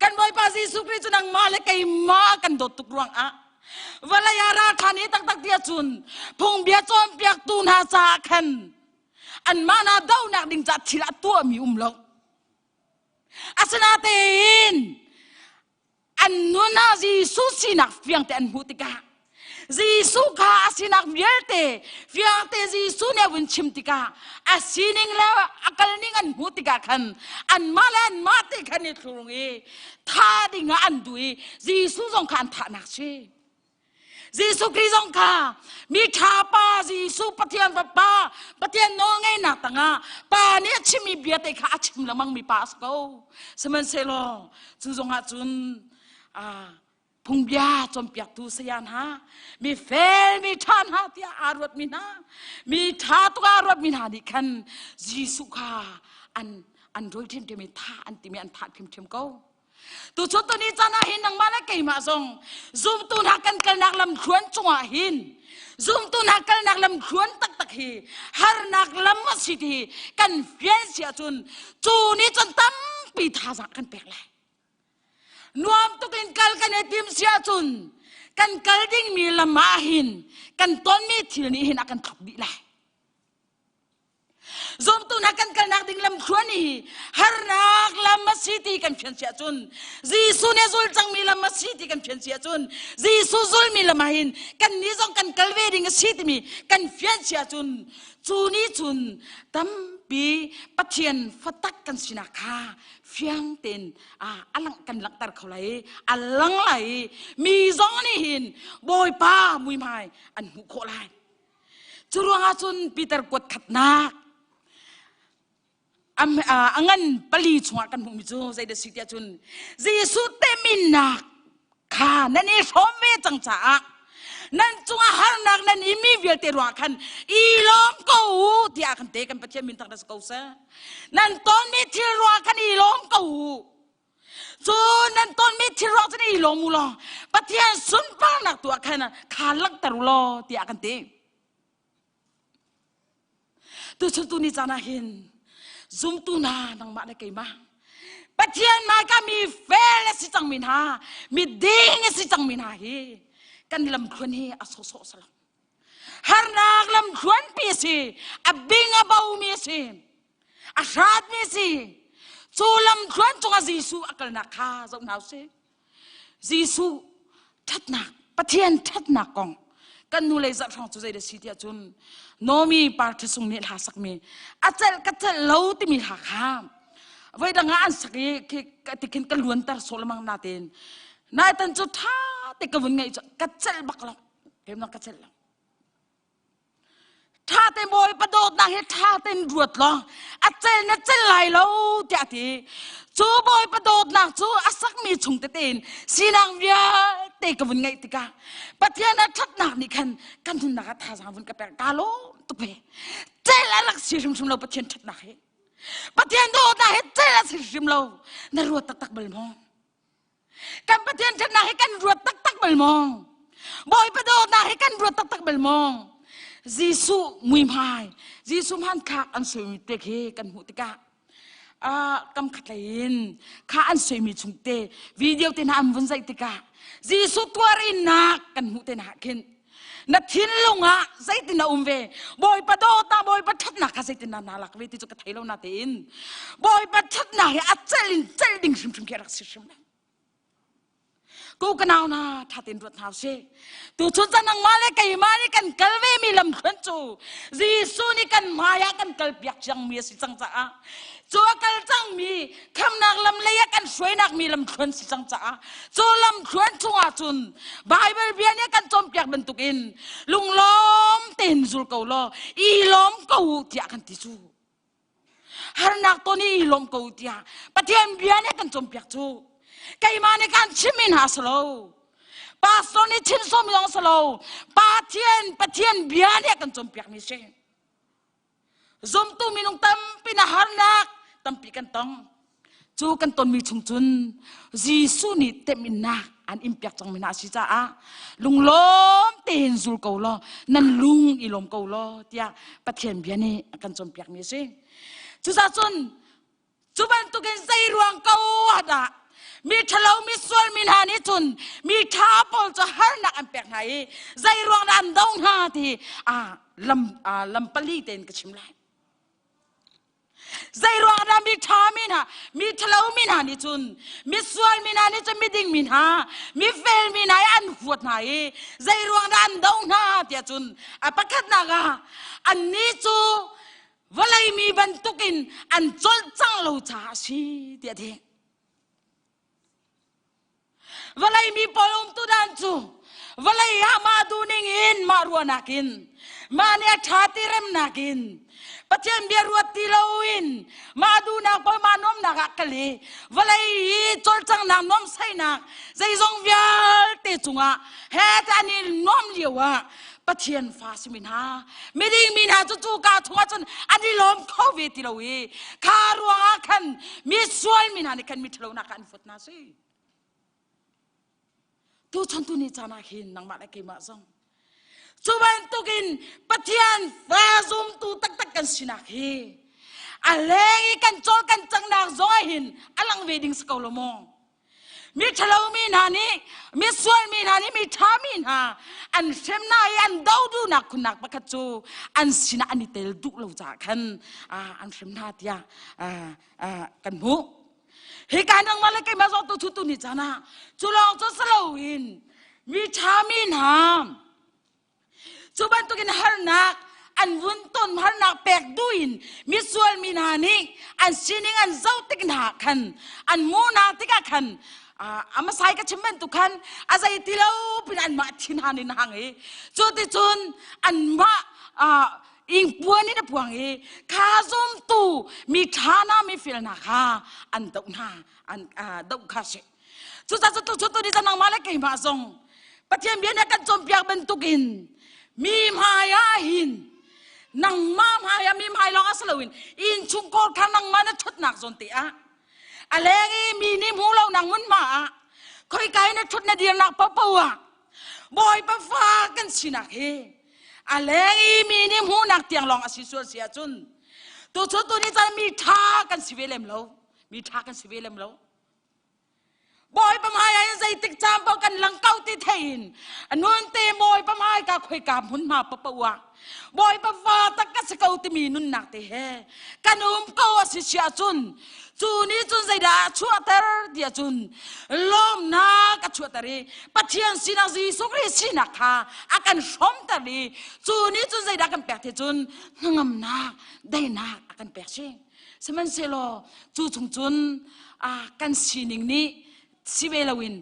Kan Bawipa Jesuh Khrih cu nangmah le keimah kan dawt tuk ruangah vawlei ah ra ṭhan i taktak ti ahcun phungbia cawnpiaktu hna caah khan anmah hna dohnak ding caah thil a tuahmi um lo. Asinain an nun ah Jesuh sinak fiangte an hmuh tikah Jesuh kha a sinak vialte fiangte Jesuh nih a vun chim tikah a sining le a kalning an hmuh tikah khan anmah le anmah te khan i thlurung i tha ding ah an duh i Jesuh zong kha an thahnak si. Jesuh Khrih zong kha mi ṭha pa Jesuh Pathian Fapa Pathian nawlngeihnak tangah Pa nih a chimmi bia te kha a chim lengmang mi pa a si ko. Sihmanhsehlaw cu zongah cun phungbia cawnpiaktu saya hna mi fel mi ṭha hna tiah aa ruatmi hna mi ṭha tuk aa ruatmi hna nih khan Jesuh kha an an rawi ṭhiamṭhiam i thah an timi an thah ṭhiamṭhiam ko. Tuchun tuni caan ah hin nangmah le keimah zong zumtu hna kan kalnak lamthluan cungah hin zumtu hna kalnak lamthluan taktak hi harnak lam a si ti kan fian si ahcun cu nih cun tampi thazaang kan pek lai. Nuam tuk in kal kan i tim si ahcun kan kal dingmi lam ah hin kan tonmi thil nih hin a kan thluk dih lai. Zumtu hna kan kalnak ding lamthluan hi harnak lam a si ti kan fian si ahcun Jesuh nih a zul cangmi lam a si ti kan fian si ahcun Jesuh zulmi lam ah hin kan nih zong kan kal ve ding a si timi kan fian si ahcun cu nih cun tampi Pathian fatak kan sinak kha fiang tein a lang kan langhter kho lai i a lang lai i mi zong nih hin Bawipa muihmai an hmuh khawh lai. Cu ruangah cun Peter kuat khatnak a ngan pali chungah kan hmuhmi cu zeidah si tiah cun Jesuh teminnak kha nan i hrawm ve cang caah nan cungah harnak nan imi vialte ruangah khan i lawm ko u tiah kan te kan Pathian min thangṭhat si ko seh. Nan tonmi thil ruangah khan i lawm ko u. Cu nan tonmi thil ruang cun i lawm u law Pathian sunparnak tu ah khan kha langhter u law tiah kan ti. Tuchun tu ni caan ah hin zumtu hna nangmah le keimah Pathian hmaika mi fel a si cangmi hna mi ding a si cangmi hna hi kan lamthluan hi a sawhsawh salam. Harnak lamthluanpi a si, a bing a bomi a si. A hratmi a si. Cu lamthluan cungah Jesuh a kalnak kha zoh hna usih. Jesuh ṭhatnak, Pathian ṭhatnak kong kan nu lei zarh hrawng cu zei dah si tiah cun Nomi Parthasung nih hla sakmi a celh ka celh lo timi hla kha voi dang ah an sak i khi tikhin ka luanter sawh lemang natein naitan cu ṭha te ka vun ngaih cu ka celh bak lo keimah ka celh lo Ṭha tein Bawipa dawtnak hi ṭha tein ruat law a cel na cel lai lo tiah a ti. Cu Bawipa dawtnak cu a sakmi chung tete in sinak vialte ka vun ngeih tikah Pathian a ṭhatnak nih khan kan nunnak ah thazaang vun ka pek. Kaa lawm tuk ve. Cel a rak si hrimhrim lo Pathian ṭhatnak hi. Pathian dawtnak hi cel a si hrim lo. Na ruat taktak bal maw? Kan Pathian ṭhatnak hi kan ruat taktak bal maw? Bawipa dawtnak hi kan ruat taktak bal maw? Jesuh muihmai, Jesuh hmanthlak an suaimi te khi kan hmuh tikah kam khatlei in kha an suaimi chung te video te hna an vun zaih tikah Jesuh tuar innak kan hmuh te hna khin. Na thinlung ah zeitin na um ve? Bawipa dawtnak, Bawipa ṭhatnak kha zeitin na lak ve ti cu ka thei lo natein Bawipa ṭhatnak hi a celh in celh ding hrimhrim khi a rak si hrim lo. Ku ka nau na ṭha tein ruat hna usih. Tuchun caan nangmah le keimah nih kan kal ve mi lamthluan cu Jesuh nih kan hmai ah kan kal piak cangmi a si cang caah cu a kal cangmi khamnak lam lei ah kan hruainak mi lamthluan si cang caah cu lamthluan chungah cun Bible bia nih a kan cawnpiak bantukin lunglawm tein zul ko law i lawm ko u tiah kan ti cu. Harnak ton i lawm ko tiah Pathian bia nih kan cawnpiak cu. Keimah nih kan chimmi hna si lo. Pastor nih chim sawm zong si lo. Pathian Pathian bia nih kan cawnpiak mi si. Zumtu minung tampi na harnak tampi kan tong. Cu kan tonmi chung cun Jesuh nih teminnak an in piak cangmi hna a si caah lunglawm tein zul ko law nan lung i lawm ko law tiah Pathian bia nih a kan cawnpiakmi a si. Cucaah cun cu bantukin zei ruang ko ah dah mi ṭhalo mi sual mi hna nih cun mi ṭha pawl cu harnak an pek hna i zei ruang dah an do hna ti lam lam pali tein ka chim lai. Zeiruang dah mi ṭha mi hna, mi ṭhalo mi hna nih cun, misual mi hna nih cun miding mi hna, mifel mi hna i an huat hna i zeiruang dah an doh hna tiah cun a pakhatnak ah annih cu vawlei mi bantukin an cawlcang lo caah a si tiah a ti. Vawlei mi pawl umtu dan cu vawlei ah mah duhning in mah ruahnak in mah nih a ṭha ti remnak in Pathian bia ruat ti loin mah duhnak pawl mah nuamnak ah kal i vawlei i cawlcanghnak nuamhsaihnak zeizong vialte cungah he te an i nuam lio ah Pathian fa simi hna miding mi hna cu cu ka chungah cun an i lawm kho ve ti lo i kha ruangah khan mi sual mi hna nih khan mi ṭhalonak ah an fuat hna si. Tuchan tu ni caan ah hin nangmah le keimah zong cu bantukin Pathian fa zumtu taktak kan sinak hi a leng i kan cawl kan cangnak zong ah hin a lang ve ding si ko lo maw? Mi ṭhalo mi hna nih mi sual mi hna nih mi ṭha mi hna an hrem hna i an do duhnak khunnak pakhat cu an sinah an i tel duh lo caah khan an hrem hna tiah kan hmuh. Hika nangmah le keimah zong tu tu ni caan ah cu lawng cu si loin mi ṭha mi hna cu bantukin harnak an vun ton harnak pek duin misual mi hna nih an sining an zoh tik hna khan an hmuh hna tikah khan amasai ka chim bantuk khan a zei ti lo pin anmah thin han in hang i cu ti cun anmah ingpuan in a puang i kha zumtu mi ṭha hna mi fel hna kha an doh hna an doh kha si cucaah cu tu tu ni nangmah le keimah zong Pathian bia nih kan cawnpiak bantukin mi hmai ah hin nangmah hmai ah mi hmai lawng ah si loin innchungkhar kha nangmah na ṭhutnak zawn te ah a leng i mi nih hmu lo nang hmunhma ah khoika i na ṭhut na dirnak paohpaoh ah Bawipa fa kan sinak hi a leng i mi nih hmuhnak tiang lawng a si sual si ahcun tuchun tu ni caan mi ṭha kan si ve lem lo mi ṭha kan si ve lem lo Bawipa hmai ah zeitik caan paoh kan lang ko ti theiin nun te Bawipa hmai ka khoika hmunhma paoh ah Bawipa fa tak ka si ko timi nunnak te he kan um ko a si si ahcun cu nih cun zeidah a chuahter ti ahcun lawmnak a chuahter i Pathian sinak Jesuh Khrih sinak kha a kan hrawmter i cu nih cun zeidah kan pek ti cun hnangamnak daihnak a kan pek si. Sihmanhsehlaw cu chung cun kan sining nih si ve loin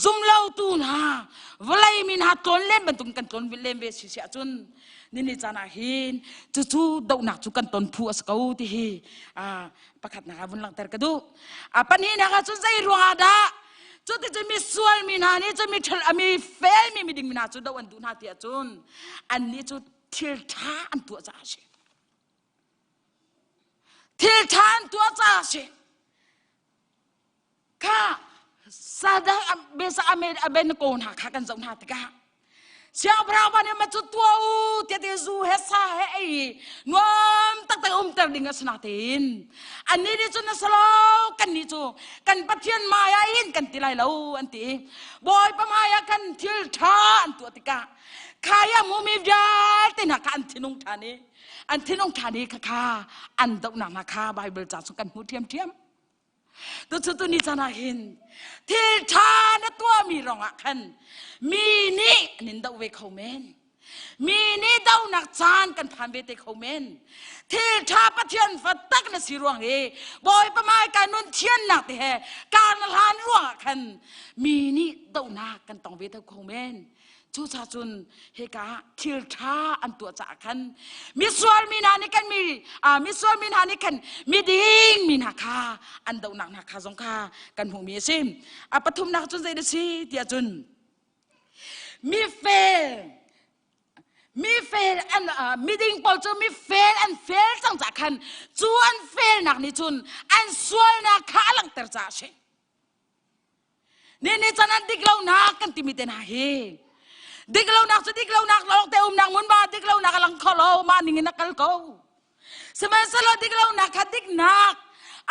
zumlotu hna vawlei mi hna tlawn len bantuk kan tlawn len ve si si ahcun nini caan ah hin cucu dohnak cu kan ton phu a si ko ti hi pakhatnak ah vun langhter ka duh. A pahnihnak ah cun zei ruangah dah cuticun mi sual mi hna nih cun mi ṭhal mi fel mi miding mi hna cu doh an duh hna ti ahcun annih cu thil ṭha an tuah caah a si. Thil ṭha an tuah caah a si. Kha sadang besa aben ko hna kha kan zoh hna tikah siangpahrang pa nih ma cu tuah u tiah ti zu he sa he ei nuam taktak umter ding a si natein annih nih cun a si lo kannih cu kan Pathian hmai ah hin kan ti lai lo an ti i Bawipa hmai ah kan thil ṭha an tuah tikah. Khaya hmumi vialte hna kha an thinung ṭhan i an thinung ṭhan i khakha an dohnak hna kha Bible ca chung kan hmuh ṭhiamṭhiam. Tucu tuni caan ah hin thil ṭha na tuahmi rongah khan mi nih an in doh ve kho men. Mi nih dohnak caan kan phan ve te kho men. Thil ṭha Pathian fa tak na si ruang i Bawipa hmaika nun thiannak te he kar na hlan ruangah khan mi nih dohnak kan tong ve te kho men. Cucaah cun hika ah thil ṭha an tuah caah khan misual mi hna nih kan mi misual mi hna nih khan miding mi hna kha an dohnak hna kha zong kha kan hmuhmi a si. A pathumnak cun zei a si tiah cun mifel mifel an miding pawl cu mifel an fel cang caah khan cu an felnak nih cun an sualnak kha a langhter caah a si. Ni ni can an dik lonak kan timi te hna hi dik lonak cu dik lonak lawng te umnak hmun ma dik lonak a lang kho lo mah ning in a kal ko sihmanhsehlaw dik lonak kha diknak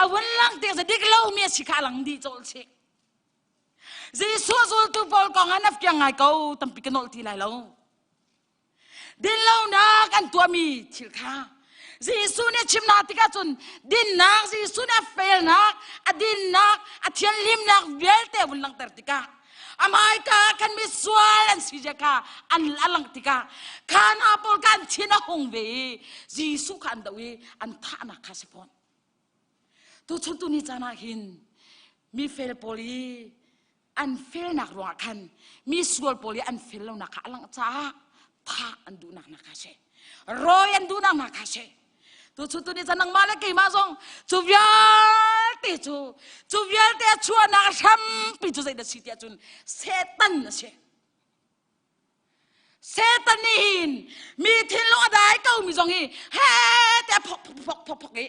a vun lang tik cu dik lomi a si kha a lang dih cawlh chih Jesuh zultu pawl kong ah na fiang ngai ko tampi ka nolh ti lai lo Dinlonak an tuahmi thil kha Jesuh nih chim hna tikah cun dinnak Jesuh nih a felnak, a dinnak, a thianhlimnak vialte a vun langhter tikah a hmaika ah khan misual an si zia kha an a langh tikah kha hna pawl kha an thin a hung ve i Jesuh kha an doh i an thahnak kha si fawn. Tuchun tuni caan ah hin mi fel pawl i an felnak ruangah khan mi sual pawl i an fel lonak kha a langh caah thah an duhnak hna kha si rawi an duhnak hna kha si tu chu tu ni chan nangmah le keimah zong cu vialte cu cu vialte a chuahnak hrampi cu zeidah si tiah cun Satan a si Satan nih hin mi thinlung a dai ko mi zong hi he te phok phok phok phok phok i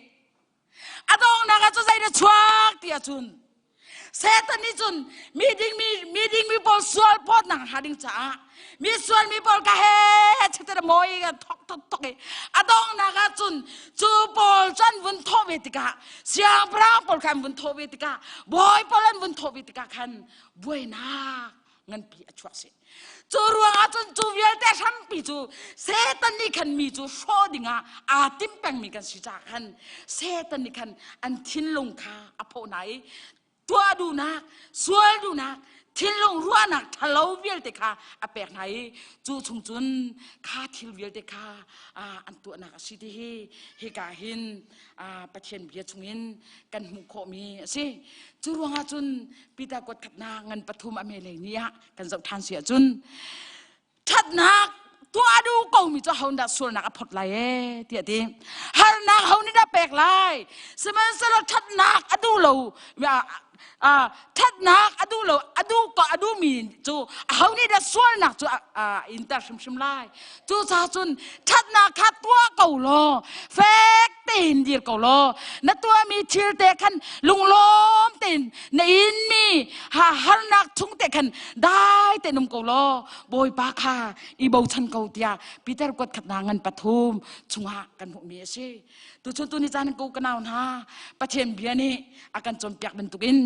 a donghnak ah cu zei na chuak ti ahcun Satan nih cun mi ding mi mi ding mi pawl sual phawtnak hnga ding caah mi sual mi pawl ka he chete moi ka thok thok thok i a donghnak ah cun cu pawl cu an vun thawh ve tikah siangpahrang pawl kha an vun thawh ve tikah bawi pawl an vun thawh ve tikah khan buainak nganpi a chuak si cu ruangah cun cu vialte hrampi cu Satan nih khan mi cu hrawh dingah aa tim pengmi kan si caah khan Satan nih khan an thinlung kha a phawh hna i tuah duhnak sual duhnak thinlung ruahnak ṭhalo vialte kha a pek hna i cu chung cun kha thil vialte kha an tuahnak a si ti hi hika hin Pathian bia chungin kan hmuh khawhmi a si. Cu ruangah cun Peter kuat khatnak ngan pathum a melei ni ah kan zoh ṭhan si ahcun ṭhatnak tuah duh komi cu ho dah sualnak a phot lai ee tiah ti harnak ho nih dah pek lai sihmanhsehlaw ṭhatnak a duh lo ṭhatnak a duh lo a duh ko a duhmi cu aho nih dah sualnak cu a inter hrimhrim lai cucaah cun ṭhatnak kha tuah ko law fek tein dir ko law na tuahmi thil te khan lunglawm tein na inmi ha harnak chung te khan dai tein um ko law bawipa kha i bochan ko tiah Peter kuat khatnak ngan pathum chungah kan hmuhmi a si. Tuchun tu ni caan ko ka nau hna Pathian bia nih a kan cawnpiak bantukin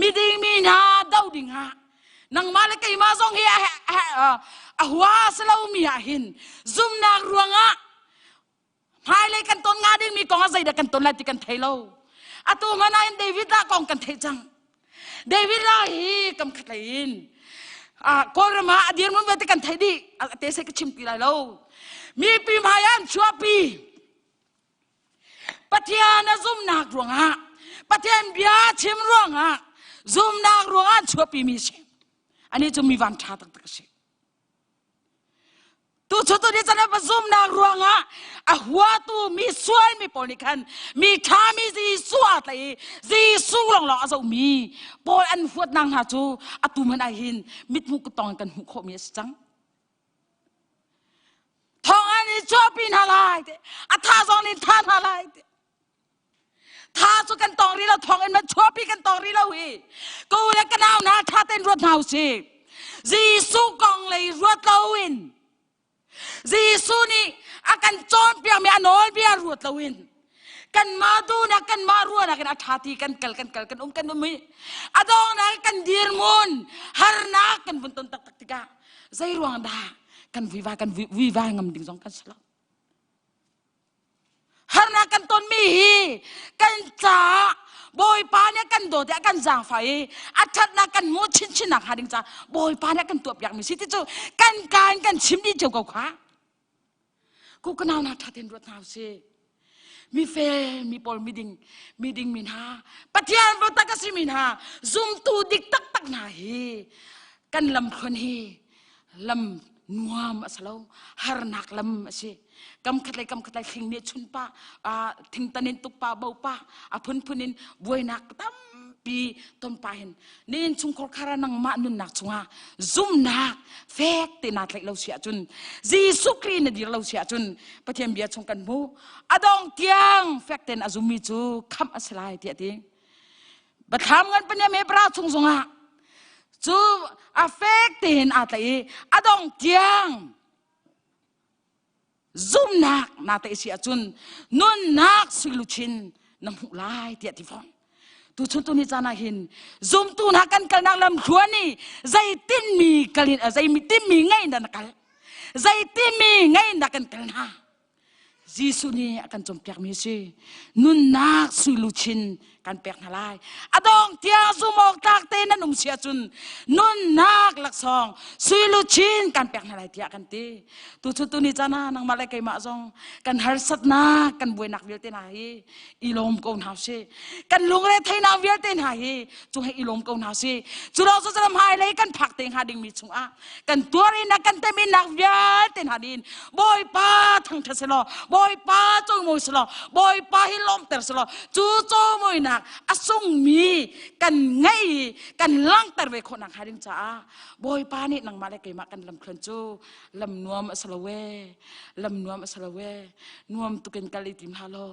miding mi hna do dingah nangmah le keimah zong hi a hua si lomi ah hin zumnak ruangah hmailei kan ton nga dingmi kong ah zeidah kan ton lai ti kan thei lo atu hmanh ah hin David lah kong kan theih cang David lah hi kam khat lei in Kawlram ah a dirhmun vialte kan theih dih te se ka chim ti lai lo mipi hmai ah an chuahpi Pathian a zumnak ruangah Pathian bia chim ruangah zumnak ruangah an chuahpi mi si ani cu mi van ṭha taktak a si Tu cu tu ni can ah zumnak ruangah a huatu mi sual mi pawl nih khan mi ṭha mi Jesuh aa tlaih i Jesuh lawnglawng a zohmi pawl an huatnak hna cu atu hmanh ah hin mithmuh kuttong in kan hmuh khawhmi a si cang. Thawng an i chuahpi hna lai te, a tha zong nih tha hna lai te. Tha cu kan tong rih lo, thawng in man chuahpi kan tong rih lo hi. Ko le ka nau hna tha tein ruat hna usih. Jesuh kong lei ruat loin Jesuh nih a kan cawnpiakmi a nawlbia ruat loin kanmah duhnak kanmah ruahnak in a ṭha ti kan kal kan kal kan um kan um i a dawngnak kan dirhmun harnak kan vun ton taktak tikah zei ruang dah? Kan vuivai kan vuivai ngam ding zong kan si lo. Harnak kan tonmi hi kan caah Bawipa nih kan dawt i a kan zaangfah i a ṭhatnak kan hmuh chinchin nak hnga ding caah Bawipa nih a kan tuahpiakmi si ti cu kan ka in kan chim dih cio ko kha. Ku ka nau hna ṭha tein ruat hna usih. Mi fel mi pawl miding miding mi hna Pathian biatak a simi hna zumtu dik taktak hna hi kan lamthluan hi lam nuam a si lo harnak lam a si kam khat lei kam khat lei thling nih chun pa thingtan in tuk pa bo pa a phunphun in buainak tampi ton pa hin nin chungkhar khara nangmah nunnak chungah zumnak fek te na tlaih lo si ahcun Jesuh Khrih na dir lo si ahcun Pathian bia chung kan hmu adong tiang fek ten a zummi cu khamh a si lai tiah ti Bathlam ngan paniam Hebra chung zongah cu a fek tein aa tlaih i a dong tiang zumnak naa tlaih si ahcun nunnak suiluchin na hmuh lai tiah ti fawn. Tuchun tuni caan ah hin zumtu hna kan kalnak lam thluan i zeitin mi kalin zeitin mi ngei na kal zeitin mi ngei na kan kal hna Jesuh nih a kan cawnpiakmi a si. Nunnak suiluchin kan pek hna lai. A dong tiang zum awk tlak te nan um si ahcun nunnak laksawng suiluchin kan pek hna lai tiah kan ti. Tuchun tuni caan ah nangmah le keimah zong kan harsatnak kan buainak vialte hna hi i lawm ko hna usih. Kan lungre theinak vialte hna hi cung he i lawm ko hna usih. Cu lawng cu hmailei kan phak te hnga dingmi chungah kan tuarinnak kan teminnak vialte hna din Bawipa thangṭhat selaw Bawipa cawimawi selaw Bawipa hi lawmter selaw cu cawimawinak a sungmi kan ngei kan langhter ve khawh nak hnga ding caah Bawipa nih nangmah le keimah kan lamthluan cu lam nuam a si lo ee lam nuam a si lo ee nuam tukin kal i tim hlah law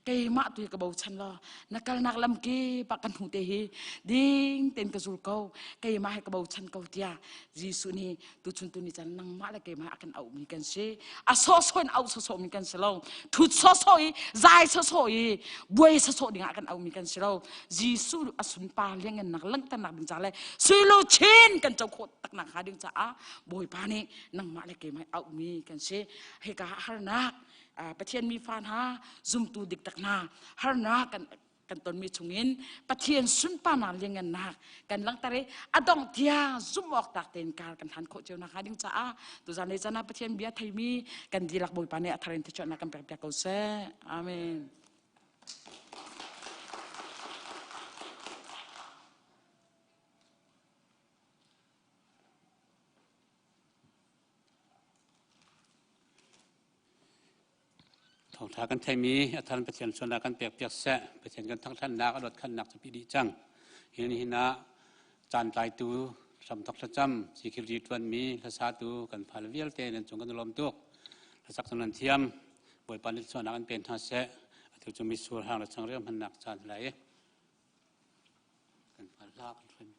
keimah tu hi ka bochan law na kalnak lam kip ah kan hnu te hi ding tein ka zul ko keimah hi ka bochan ko tiah Jesuh nih tuchun tu ni chan nangmah le keimah a kan auhmi kan si a sawhsawh in auh sawhsawhmi kan si lo thut sawhsawh i zai sawhsawh i buai sawhsawh dingah kan auhmi kan si lo Jesuh a sunpar liangngannak langhternak ding ca le suilu chin kan co khawh taknak hnga ding caah Bawipa nih nangmah le keimah auhmi kan si hika harnak Pathian mi fa hna zumtu dik tak hna harnak kan kan tonmi chungin Pathian sunparnak liangngannak kan langhter i a dongh tiang zumh awk tak tein kar kan hlan khawh cio nakhnga ding caah tuzan lei caan ah Pathian bia theimi kan dihlak Bawipa nih a thar in thluachuahnak kan pek piak ko seh. Amen. Thawngṭha kan theimi a thar Pathian sualnak kan pek piak seh. Pathian kan thangṭhatnak a dawtkhannak cu pi dih cang. Hi nihin ah caan tlaitu hramthok thlacam sikiri ṭuanmi hlasatu kan fale vialte nan cung kan i lawm tuk. Hlasak cu nan thiam. Bawipa nih sualnak an pen hna seh. Atu cu mitsur hang le changreu hmannak caan lai. Kan fal hla kan hruaimi.